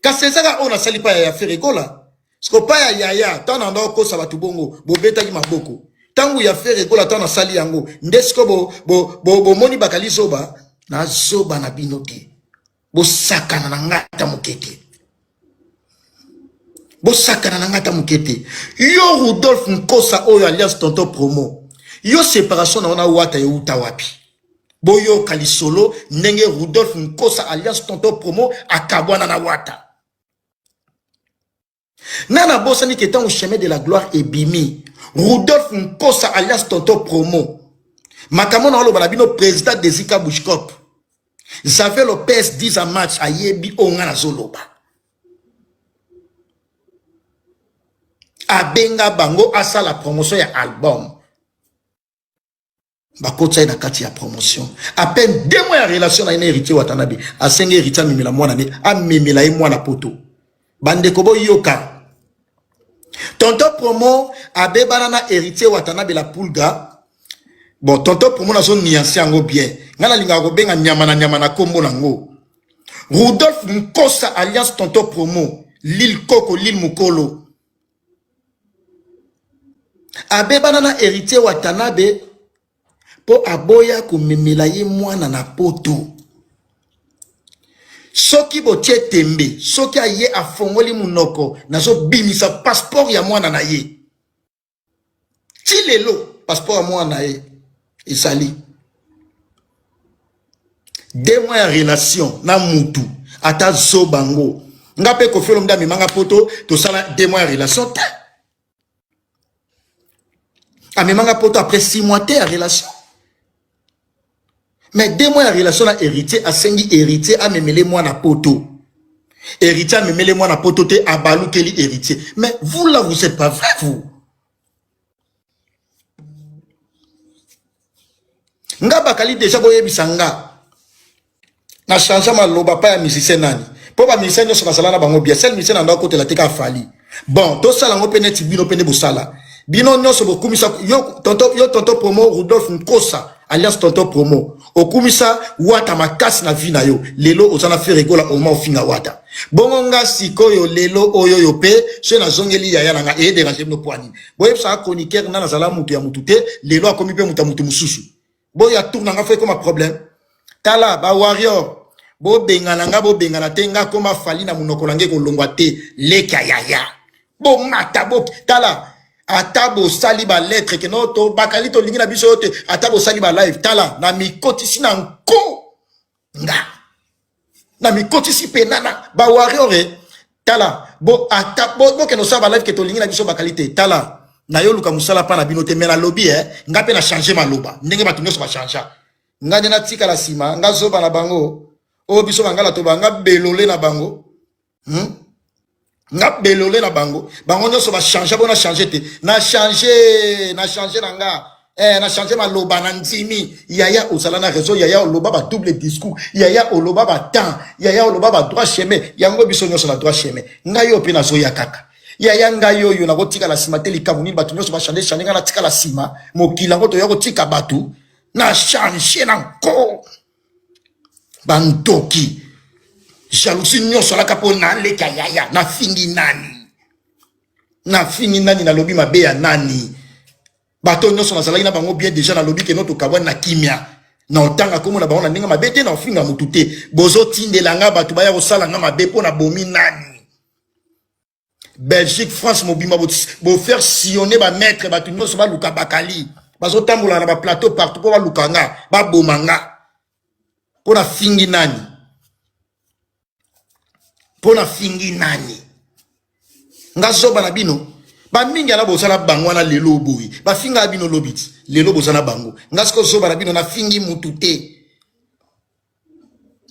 Kasi ezaka oyo nasali pa yaya Ferre Gola. Siko pa ya yaya tango na ndako kosa bato bongo bobetaki maboko. Tango ya Ferre Gola tango nasali yango nde siko bo bo bo bomoni bakali zoba na zoba na bino te. Bosakana na nga ata moke te. Bosakana na nga ata moke te. Yo Rudolph Nkosa oyo alias Tonton Promo. Yo séparation na wana wata euta wapi? Boyoka lisolo ndenge Rudolph Nkosa alias Tonton Promo akabwana na wata. Nana bosani ke tango chemin de la gloire ebimi Rudolph Nkosa alias Tonton Promo makambo na oloba na bino président Desika Bushkop Xavier Lopez 10 a match ayebi oyo nga nazoloba abenga bango asala promotion ya album bakotisa ye na kati ya promotion à peine 2 mois ya relation na ye na Héritier Watanabe asengi Héritier amemela mwana ne amemela ye mwana poto bandeko boyoka Tonton Promo abebana na Héritier Watanabe la Pulga bon Tonton Promo nazo nuance yango bien nga nalingaka kobenga nyama na nyama na kombo nango Rudolph Nkosa alias Tonton Promo Lil Koko Lil Mukolo abebana na Héritier Watanabe po aboya komemela ye mwana na poto. Soki botie tembe, soki aye afongoli munoko, nazobimisa passeport ya mwana na ye. Ti lelo passeport ya mwana na ye ezali. 2 mois ya relation na mutu ata zoba ngo nga pe Koffi Olomide amemanga poto tosala 2 mois ya relation te amemanga poto après 6 mois te ya relation mais 2 mois ya relation na héritier asengi héritier amemele mwana poto héritier amemele mwana poto te abalukeli héritier mais vous là vous êtes pas vrai vous Nga bakali deja boyebisa nga na change maloba pa ya musicien nani po ba musicien nyonso nazala na bango bien seul musicien na ndo akotela te ka Fally bon tosala yango mpe neti bino mpe nde bosala bino nyonso bokumisa yo tonton yo tonton promo Rudolph Nkosa alias tonton promo okumisa wata makasi na vie na yo lelo oza na Ferre Gola oma ofinga wata bongo nga sikoyo lelo oyo yo pe soki nazongeli yaya na nga eye déranger bino poani boyebisaka chroniqueur nga nazala mutu ya mutu te lelo akomi pe mutu ya mutu mususu boya tour na nga fo ekoma problème tala ba warrior bobengana nga bobengana te nga akoma Fally na munoko na nga ekolongwa te leka yaya bomata bo tala. Ata bosali ba lettre ke no to bakali tolingi na biso yo te, ata bosali ba live, tala na mikotisi na nko nga na mikotisi pena na ba warrior eh. Tala bo ata bo bokende osala ba live ke tolingi na biso bakali te, tala na yo luka mosala pa na bino te, mais nalobi eh, nga pe na changer maloba ndenge bato nyonso ba changer nga nde natikala nsima nga zoba na bango oyo biso bangala to banga belole na bango? Nga belole na bango, bango nyonso ba changer, bona changer te, na changer, na changer na nga eh, na changer maloba na ndimi. Yaya ozala na raison, yaya oloba ba double discours, yaya oloba ba temps, yaya oloba ba droit chemin, yango biso nyonso na droit chemin. Ngai oyo mpe nazoya kaka yaya, ngai oyo nakotikala nsima te. Likambo nini bato nyonso bachange change, ngai natikala nsima? Mokili yango toya kotika bato na change na nko bandoki jalousie nyonso alaka mpo naleka. Yaya, nafingi nani? Nafingi nani? Nalobi mabe ya nani? Bato nyonso nazalaki na bango bien déjà, nalobi ke no tokabwani na kimia, na otanga kombo na bango na ndenge mabe te, na ofinga motu te. Bozotindela nga bato baya kosala nga mabe mpo na bomi nani? Belgique, France mobimba bofaire sillonner bamaître, bato nyonso baluka bakali, bazotambola na baplateau partout mpo baluka nga, baboma nga. Mpo na fingi nani? Mpo na fingi nani? Nga zoba na bino? Bamingi ala bozala bango wana lelo boye, bafingaka bino lobi ti lelo boza na bango. Nga siko zoba na bino? Nafingi mutu te,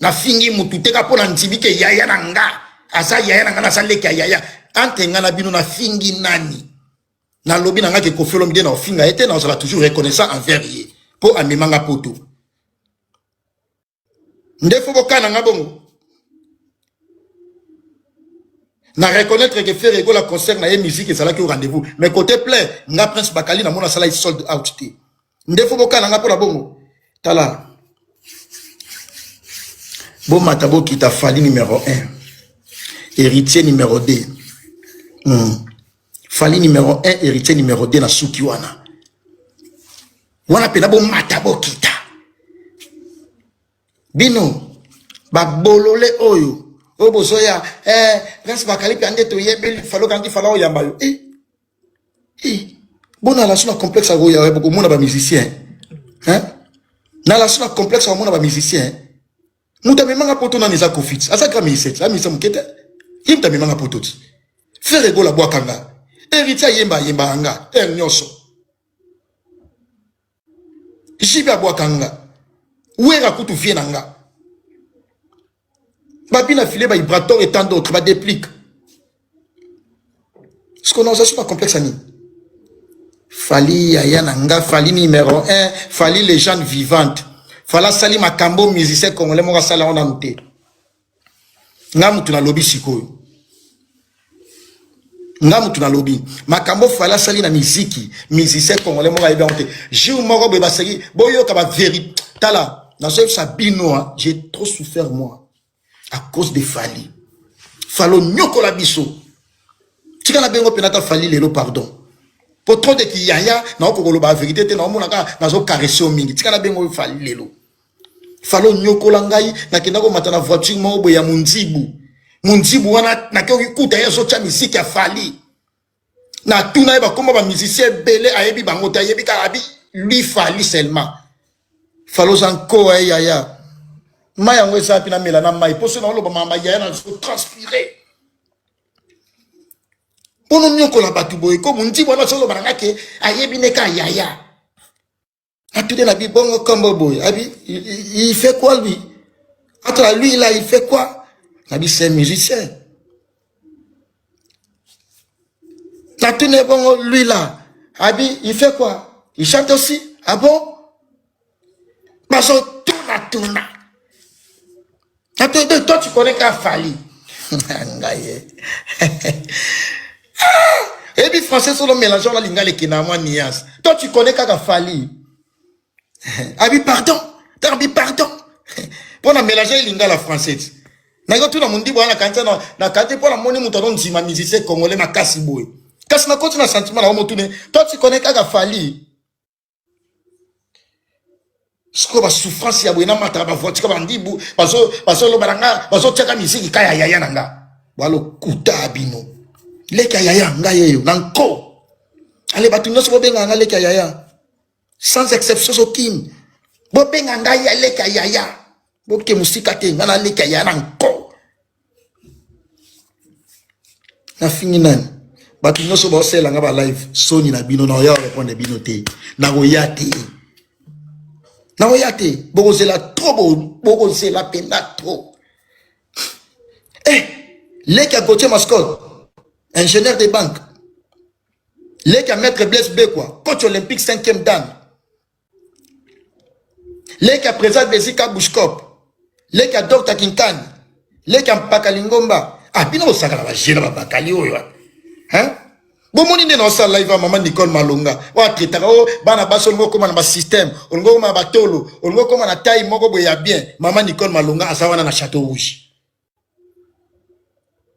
nafingi mutu te ka mpo na ndimi ke yaya na nga aza yaya na nga, naza leki ya yaya. Entre nga na bino, nafingi nani? Nalobi na nga ke Koffi Olomide na ofinga ye te, nazala toujours reconnaissant envers ye mpo amemanga poto. Nde fo bokana nga bongo na reconnaître que Ferre Gola, concert na ye, musique ezalaki au rendez-vous, mais côté plein, nga Prince Bakali namona asala sold out te. Nde fo bokana nga mpona bongo. Tala, bomata bokita, Fally numéro 1, Héritier numéro 2. Fally numéro 1, Héritier numéro 2 na suki wana wana mpena. Bomata bokita, bino babolole oyo oyo bozoya eh, Prince Bakali mpe nde toyebeli Fally, okangi Fally oyamba yo eh. Eh. Bona so na complexe akoya bokomona bamusicien, hein? Nala so na complexe akomona bamusicien. Moto amemanga poto nani? Eza Koffi ti aza grand musicien ti amusicien moke te, ye moto amemanga poto ti. Ferre Gola bwakanga, Héritier ayemba, ayembaka nga heure nyonso, JB abwaka nga, Wera kutu vie na nga, babina file, bavibrator et tant d'autres, badéplique. Ce qu'on a so na complexe ya nini? Fally yaya na nga, Fally numéro 1, Fally légende vivante. Fally asali makambo musicien congolais moko asala yango nanu te. Nga mutu nalobi sikoyo, nga mutu nalobi makambo Fally asali na miziki, musicien congolais moko ayebi yango te. Jour moko boye baseki, boyoka bavérité. Tala, nazoyebisa bino, j'ai trop souffert, moi, à cause de Fally. Fally onyokola biso. Tika na bengo mpenza ata Fally lelo, pardon, po trop de kiyaya, naokoka koloba vérité te, naomona kaka nazocaresser yo mingi. Tika na bengo Fally lelo. Fally onyokola ngai. Nakenda komata na voiture moko boye ya mondibu, mondibu wana nakeoki kuta ye azotya misiki ya Fally. Natuna ye bakoma bamusicien ebele, ayebi bango te, ayebi kaka abi lui Fally seulement. Fally oza nkoa ye yaya. Mai yango eza mpe namela na mai mposo naoloba mama yaya, nazotranspire mpono nyokola bato boye ko mondibu wana azoloba na nga ke ayebi ne ka yaya. Atuni na bi bongo kombo boye, abi il fait quoi, lui? Attends, lui là, il fait quoi? Nabi c'est un musicien. Natuni bongo lui là, abi il fait quoi? Il chante aussi. Ah bon? Bazotuna tuna. Attends, toi tu connais ka Fally? Ngai ye eyebi français solo mélange wana lingala ekenda mwa nuance. Toi tu connais kaka Fally? Abi pardon, tanga bi pardon mpo na mélange lingala français ti naki otuna mondibo wana. Kanti na kanti mpo namoni moto azondima musicien congolais makasi boye, kasi nakoti na sentiment na motune: toi tu connais kaka Fally? Sikoyo basouffrance ya boye, namataka bavoiture bandibu bazoloba na nga, bazotiaka misiki ka ya yaya na nga. Balokuta ya bino, leki ya yaya ngai eyo na nko. Ale bato nyonso bobengaka nga leki ya yaya sans exception sokin bobenga ngai ya leki ya yaya boke mosika te ngai na leki ya yaya na nko nafingi nani bato nyonso baosalela nga balive soni na bino nakoya korepondre bino te nakoya te nakoya te bokozela trop bokozela mpenza trop eh leki ya gautier mascot ingénieur de banque leki ya maître blaise bekwa coach olympique 5e dan leki ya président desika bushcop leki ya docteur kinkani leki ya mpaka lingomba ah bino bosakana baje na babakali oyo hein bomoni nde naosala live ya mama nicole malonga oyo atraitaka o oh, bana basi olingi okóma na basystème olingi okóma na batolo olingi okóma na tai moko boye ya bien mama nicole malonga aza wana na chateau rouge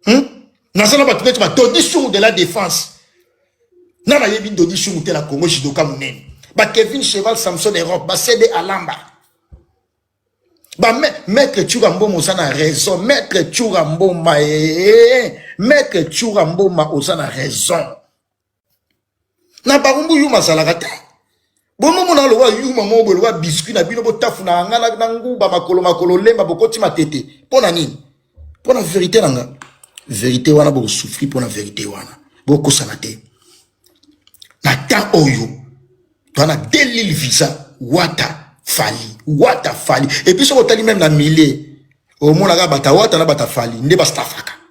hmm? naza na bato neti badodi sungu de la défense nga nayebi dodi sungu te na congo judoka monene bakevin cheval samson europe bacd alamba ba maître tshoura mboma oza na raison maître tshoura mboma ee eh, maître tshoura mboma oza na raison na barumbu yuma azalaka te bomomona lokola yuma moko boye lokola biscuit na bino botafunaka nga na nguba makolo makolo lemba bokoti matete mpo na nini mpo na verite na nga verite wana bokosouffrir mpo na verite wana bokosana te na temps oyo toza na delil visa wata fali wata fali epuis soki otali meme na milieu omonaka bata wata na bata fali nde bastafaka.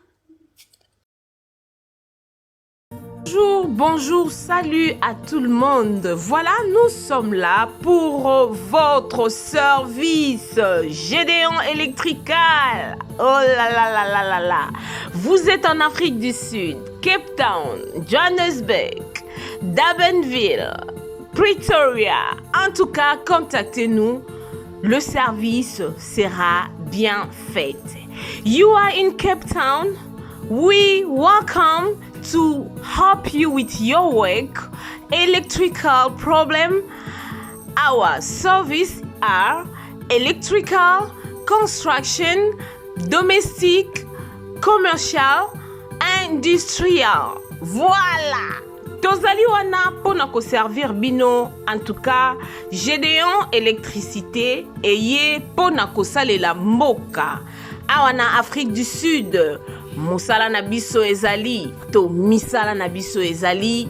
Bonjour, bonjour, salut à tout le monde. Voilà, nous sommes là pour votre service Gédéon Electrical. Oh là là là là là là. Vous êtes en Afrique du Sud, Cape Town, Johannesburg, Durbanville, Pretoria. En tout cas, contactez-nous. Le service sera bien fait. You are in Cape Town. We welcome to help you with your work, electrical problem. Our service are electrical, construction, domestic, commercial, industrial. Voilà! Tozali wana pona ko servir bino en tout cas Gedeon électricité eye pona kosalela mboka awa na Afrique du Sud mosala na biso ezali to misala na biso ezali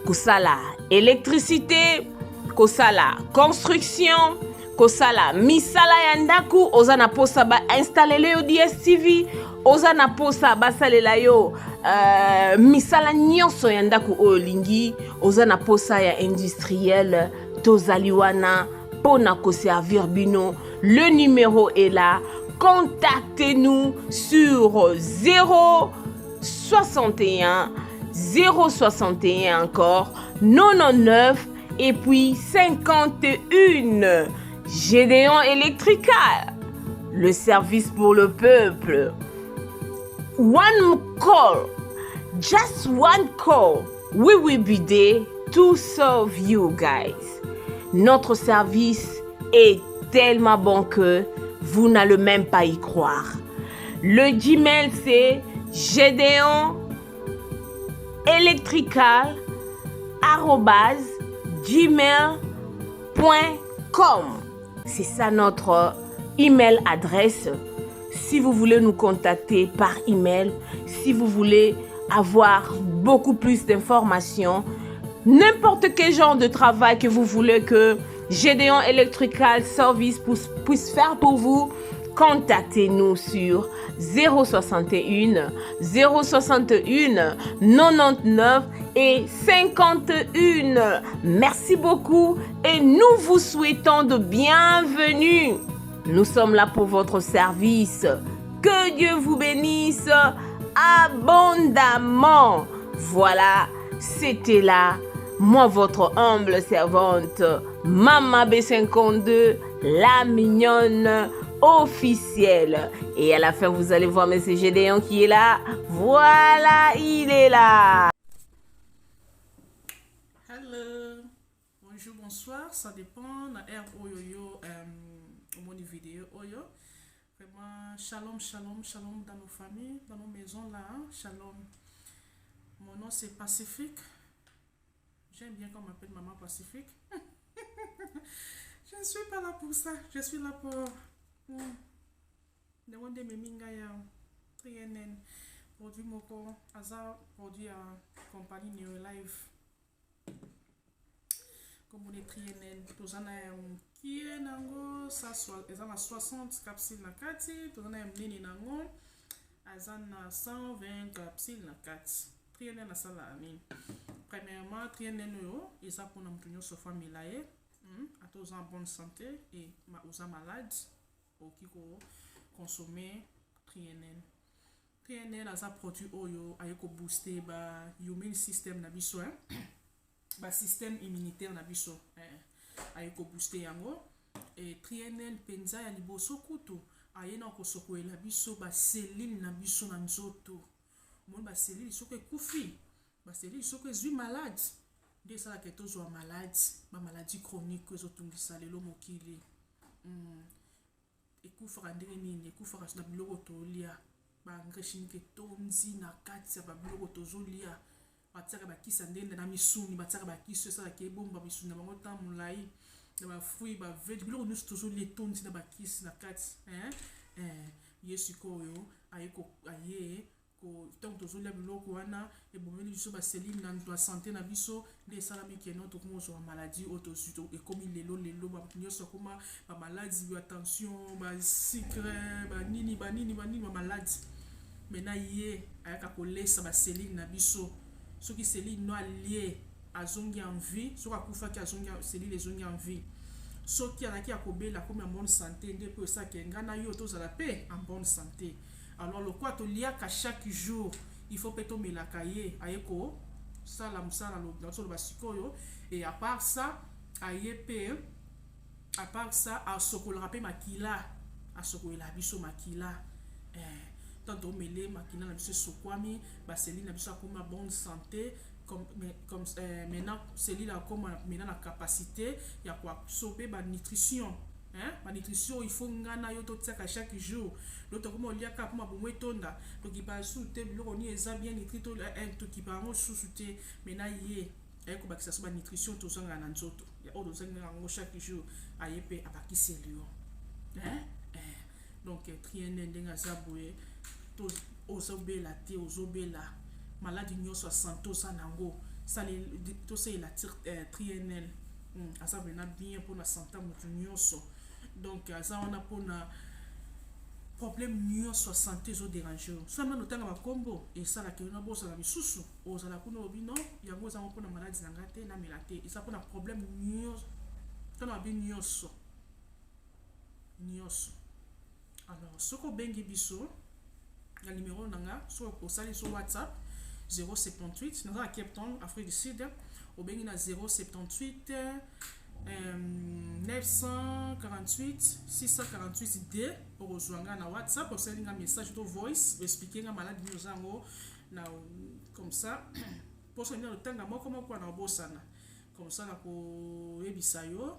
kosala électricité kosala construction kosala misala ya ndako oza na posa ba instalele yo dstv oza na posa basalela yo uh, misala nyonso ya ndako oyo olingi oza na posa ya industriel tozali wana mpo na koservir bino le numéro est là contactez-nous sur 0 61 061 encore 99 et puis 51 Gédéon Electrical, le service pour le peuple. One call, just one call, we will be there to serve you guys. Notre service est tellement bon que vous n'allez même pas y croire. Le Gmail, c'est Gédéon electrical gmail.com. C'est ça notre email adresse. Si vous voulez nous contacter par email, si vous voulez avoir beaucoup plus d'informations, n'importe quel genre de travail que vous voulez que Gédéon Electrical Service puisse faire pour vous, contactez-nous sur 061 061 99 et 51. Merci beaucoup et nous vous souhaitons de bienvenue. Nous sommes là pour votre service. Que Dieu vous bénisse abondamment. Voilà, c'était là moi votre humble servante, Mama B52, la mignonne officielle. Et à la fin, vous allez voir Monsieur Gédéon qui est là. Voilà, il est là. Hello, bonjour, bonsoir, ça dépend. Na heure oyo yo euh, omoni vidéo oyo. Vraiment, shalom, shalom, shalom dans nos familles, dans nos maisons là. Hein? Shalom. Mon nom c'est Pacifique. J'aime bien qu'on m'appelle Maman Pacifique. Je ne suis pas là pour ça. Je suis là pour... Ndenge nde ememi ngai ya 3NN produit moko aza produit ya compagnie Neolife komona 3NN toza na ya mokie nango eza na 60 capsule na kati, toza na ya monene nango aza na 120 capsule na kati. 3NN asalaka nini? Premièrement, 3NN oyo eza mpona moto nyonso faut amela ye, Ata oza en bonne santé et oza malade, okoki koconsommer 3NN. 3NN aza produit oyo aye kobooster ba immune system na biso, hein? Basystème immunitaire na biso, eh. Aye kobooster yango. E 3NN mpenza ya liboso kutu aye na kosokolela biso bacellule na biso na nzoto. Omoni bacellule soki ekufi, bacellule soki ezwi malade, nde esalaka tozwa malade, bamaladie chronique ezotungisa lelo mokili. Ekufaka ndenge nini? Ekufaka na biloko tolia, baengrais chimique etondi na kati ya babiloko tozolia. Batiaka bakisi ya ndenge na misuni, batiaka bakisi oyo esalaka ebomba misuni na bango ntango molai, na bafruit, bavege, biloko nyonso tozolia etondi na bakisi na kati, hein? Eh, ye sikoyo aye ntango tozolia biloko wana, ebomeli biso bacellule na santé na biso. Nde esalami keno tokoma kozwa maladie oyo tozwi, ekomi lelo lelo bato nyonso akoma bamaladie ya tension, basucre, banini banini banini, bamaladie. Maintenant ye ayaka kolesa bacellule na biso. Soki cellule no alie, azongi en vie. Soki akufaki, azongi, cellule ezongi en vie. Soki azalaki ya kobela, akomi en bonne santé. Nde mpe esalaka ngai na yo tozala mpe en bonne santé. Alors lokola toliaka chaque jour, il faut mpe tomelaka ye. Aye kosala mosala nazoloba sikoyo. Et à part ça, aye mpe, à part ça, asokolaka mpe makila, asokolela biso makila, eh, tant tomele makila na biso esokwami, bacellule na biso akoma bonne santé. Comme maintenant cellule akoma maintenant na capacité ya koabsorber banutrition, hein? Banutrition il faut nga na yo totiaka chaque jour. Do tokoma oliaka mpo mabumu etonda, tokipa susu te biloko nini eza bien nutri to, tokipa yango susu te. Maintenant ye aye kobakisa so banutrition tozangaka na nzoto oyo tozangaka yango chaque jour, aye mpe abakiseli yo, hein? Eh. Donc 3NN ndenge aza boye, ozobela te, ozobela maladi nyonso ya santé oza nango, tosalela 3NN. Aza vraiment bien mpona santé ya moto nyonso. Donc aza wana mpona problème nyonso ya santé ezodéranger yo. So amana otanga bakombo esalaka yo nabosana misusu, ozala kuna obi non, yango ezango mpona maladi na ngai te, namela te. Eza mpona problème nyonso, mpona babi nyonso nyonso. Alors soki obengi biso na numéro na nga, soki osali so WhatsApp 078, naza na Cape Town, Afrique du Sud, obengi na 078 948 648 d, okozwa nga na WhatsApp. Osali nga message to voice, oexpliquer nga maladi nini oza yango na comme ça mposo nini otanga moko moko na obosana. Comme ça na koyebisa yo,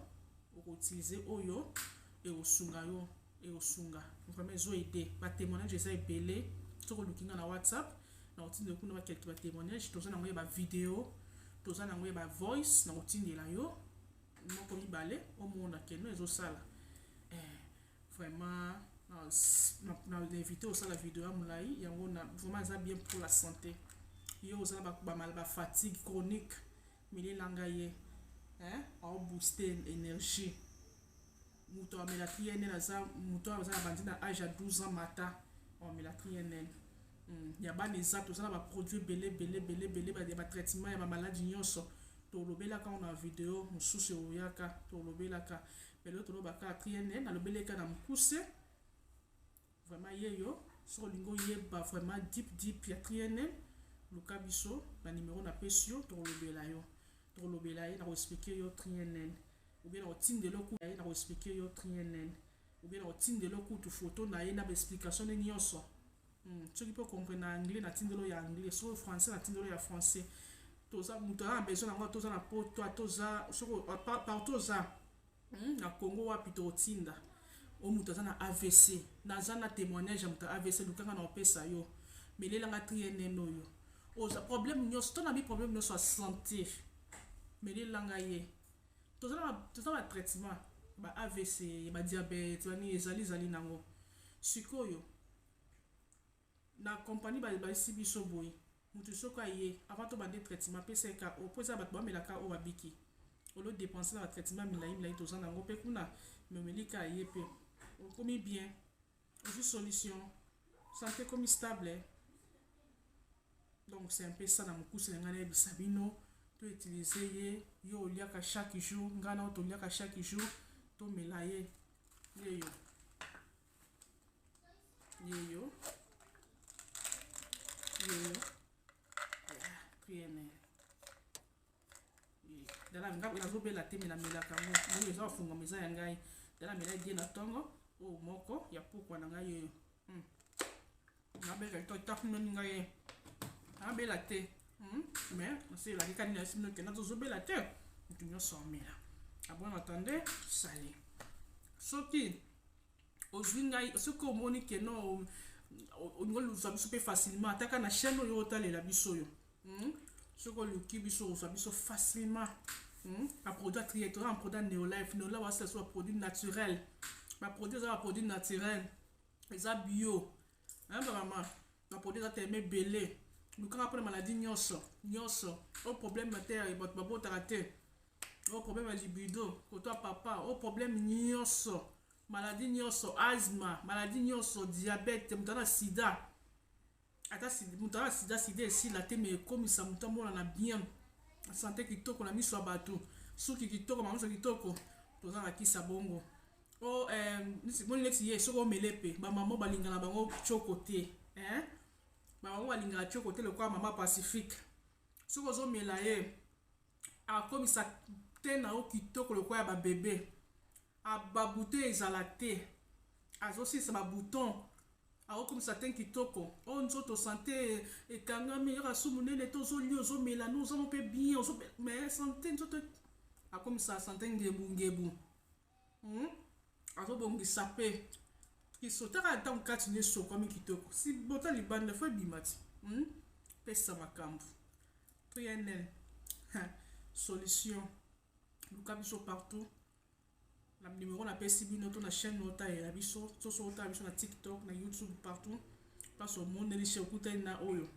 okoutiliser oyo ekosunga yo, ekosunga vraiment, ezoaider. Batémoignage eza ebele. Soki oluki nga na WhatsApp, na kotindela kuna baquelques batémoignage. Toza nango ya bavideo, toza nango ya bavoice, na kotindela yo moko mibale, omona keno ezosala, eh, vraiment. Na invité osala video ya molai yango na vraiment eza bien pour la santé. Yo oza na bafatigue chronique, melelanga ye, aobooster énergie. Moto amela 3NN aza moto aza na bandi na age ya 12 ans mata amela 3NN. Ya bana eza, toza na baproduit ebele ebele ebele ebele ya batraitement ya bamaladi nyonso. Tolobelaka ngo na video mosusu eoyaka, tolobelaka. Lelo tolobaka 3NN, nalobeleka na mokuse. Vraiment ye yo, soki olingi oyeba vraiment deep deep ya 3NN, luka biso na numero napesi yo, tokolobela yo, tokolobela ye, nakoexpliquer yo 3NN ou bien nakotindela ye, nakoexpliquer yo 3NN ou bien nakotindela kutu photo na ye na baexplication ne nyonso. Soki mpe comprendre na anglais, natindelo ya anglais. Soki français, natindelo ya français. Toza moto aza na besoin nango, toza na poto, toza soki partout oza, na Congo wapi, tokotinda. O moto aza na AVC, naza na témoignage ya moto ya AVC, lukanga na opesa yo. Melelanga 3NN oyo, oza problème nyonso to na bi problème nyonso ya santé. Melela ngai ye. Toza na toza ba traitement ba avc, ba diabète, ba nini ezali ezali nango. Sikoyo na compagnie ba bayebisi biso boye, mutu soki aye avant tobande traitement pesa ye ka oyo po eza batu bamela ka oyo babiki. Au lieu depenser na ba traitement milayi milayi toza nango pe kuna mais omeli ka ye pe okomi bien. Ozwi solution. Sante ekomi stable. Donc c'est un peu ça na mokuse na ngai nayebisa bino to utiliser ye yo oliaka chaque jour ngai nao toliaka chaque jour tomela ye yeyo yeyo yeyo triene dala nga nazobela te me namelaka yango ndenge eza bafungwama eza ya ngai dala mela die na ntongo oyo moko ya pokwa na ngai oyo hmm. nabela to takumeli ngai ye nabela te hmm? mais naselaki kani nayesi bino kenda tozobela te moto nyonso amela abon attende sali soki ozwi ngai soki omoni ke no olingi ozwa biso mpe facilement ataka na chaîne oyo otalela biso oyo hmm? soki oluki biso ozwa biso facilement hmm? baproduit atrie toza na produit ya neolife. Neolife wasala so baproduit naturel, baproduit eza baproduit naturel, eza bio bamama. Baproduit eza telema ebele. Lukanga mpona maladi nyonso nyonso oyo, problème te bato babotaka te, oyo problème ya libido koto ya papa, oyo problème nyonso, maladi nyonso, asthme, maladi nyonso, diabète, moto aza na sida, ata moto aza na sida, sida esila te, mais ekomisa moto amonana bien, sante kitoko na miso ya bato, suki kitoko, mamiso kitoko. Toza na kisa bongo o moni neti ye soki omele mpe bamama balingana bango tioko te, eh? Bamama balingaka tioko te lokola mama Pacifique. Soki ozomela ye, akomisa te na yo kitoko lokola ya babebe, babouton ezala te, azosilisa babouton, akokomisa te kitoko oyo nzoto sante ekangami yoka su monene te. Ozolia, ozomela no, ozamo mpe bien, mais sante nzoto akomisa sante ngebu ngebu, Azobongisa mpe kisotaka ntango kati nde esokwami kitoko, si bota libanda fo ebima ti, Pesa makambo 3NL solution. Luka biso partout na numéro napesi bino to na chaîne otalela biso to so otala biso na TikTok, na YouTube, partout place omoneli che okutani na oyo.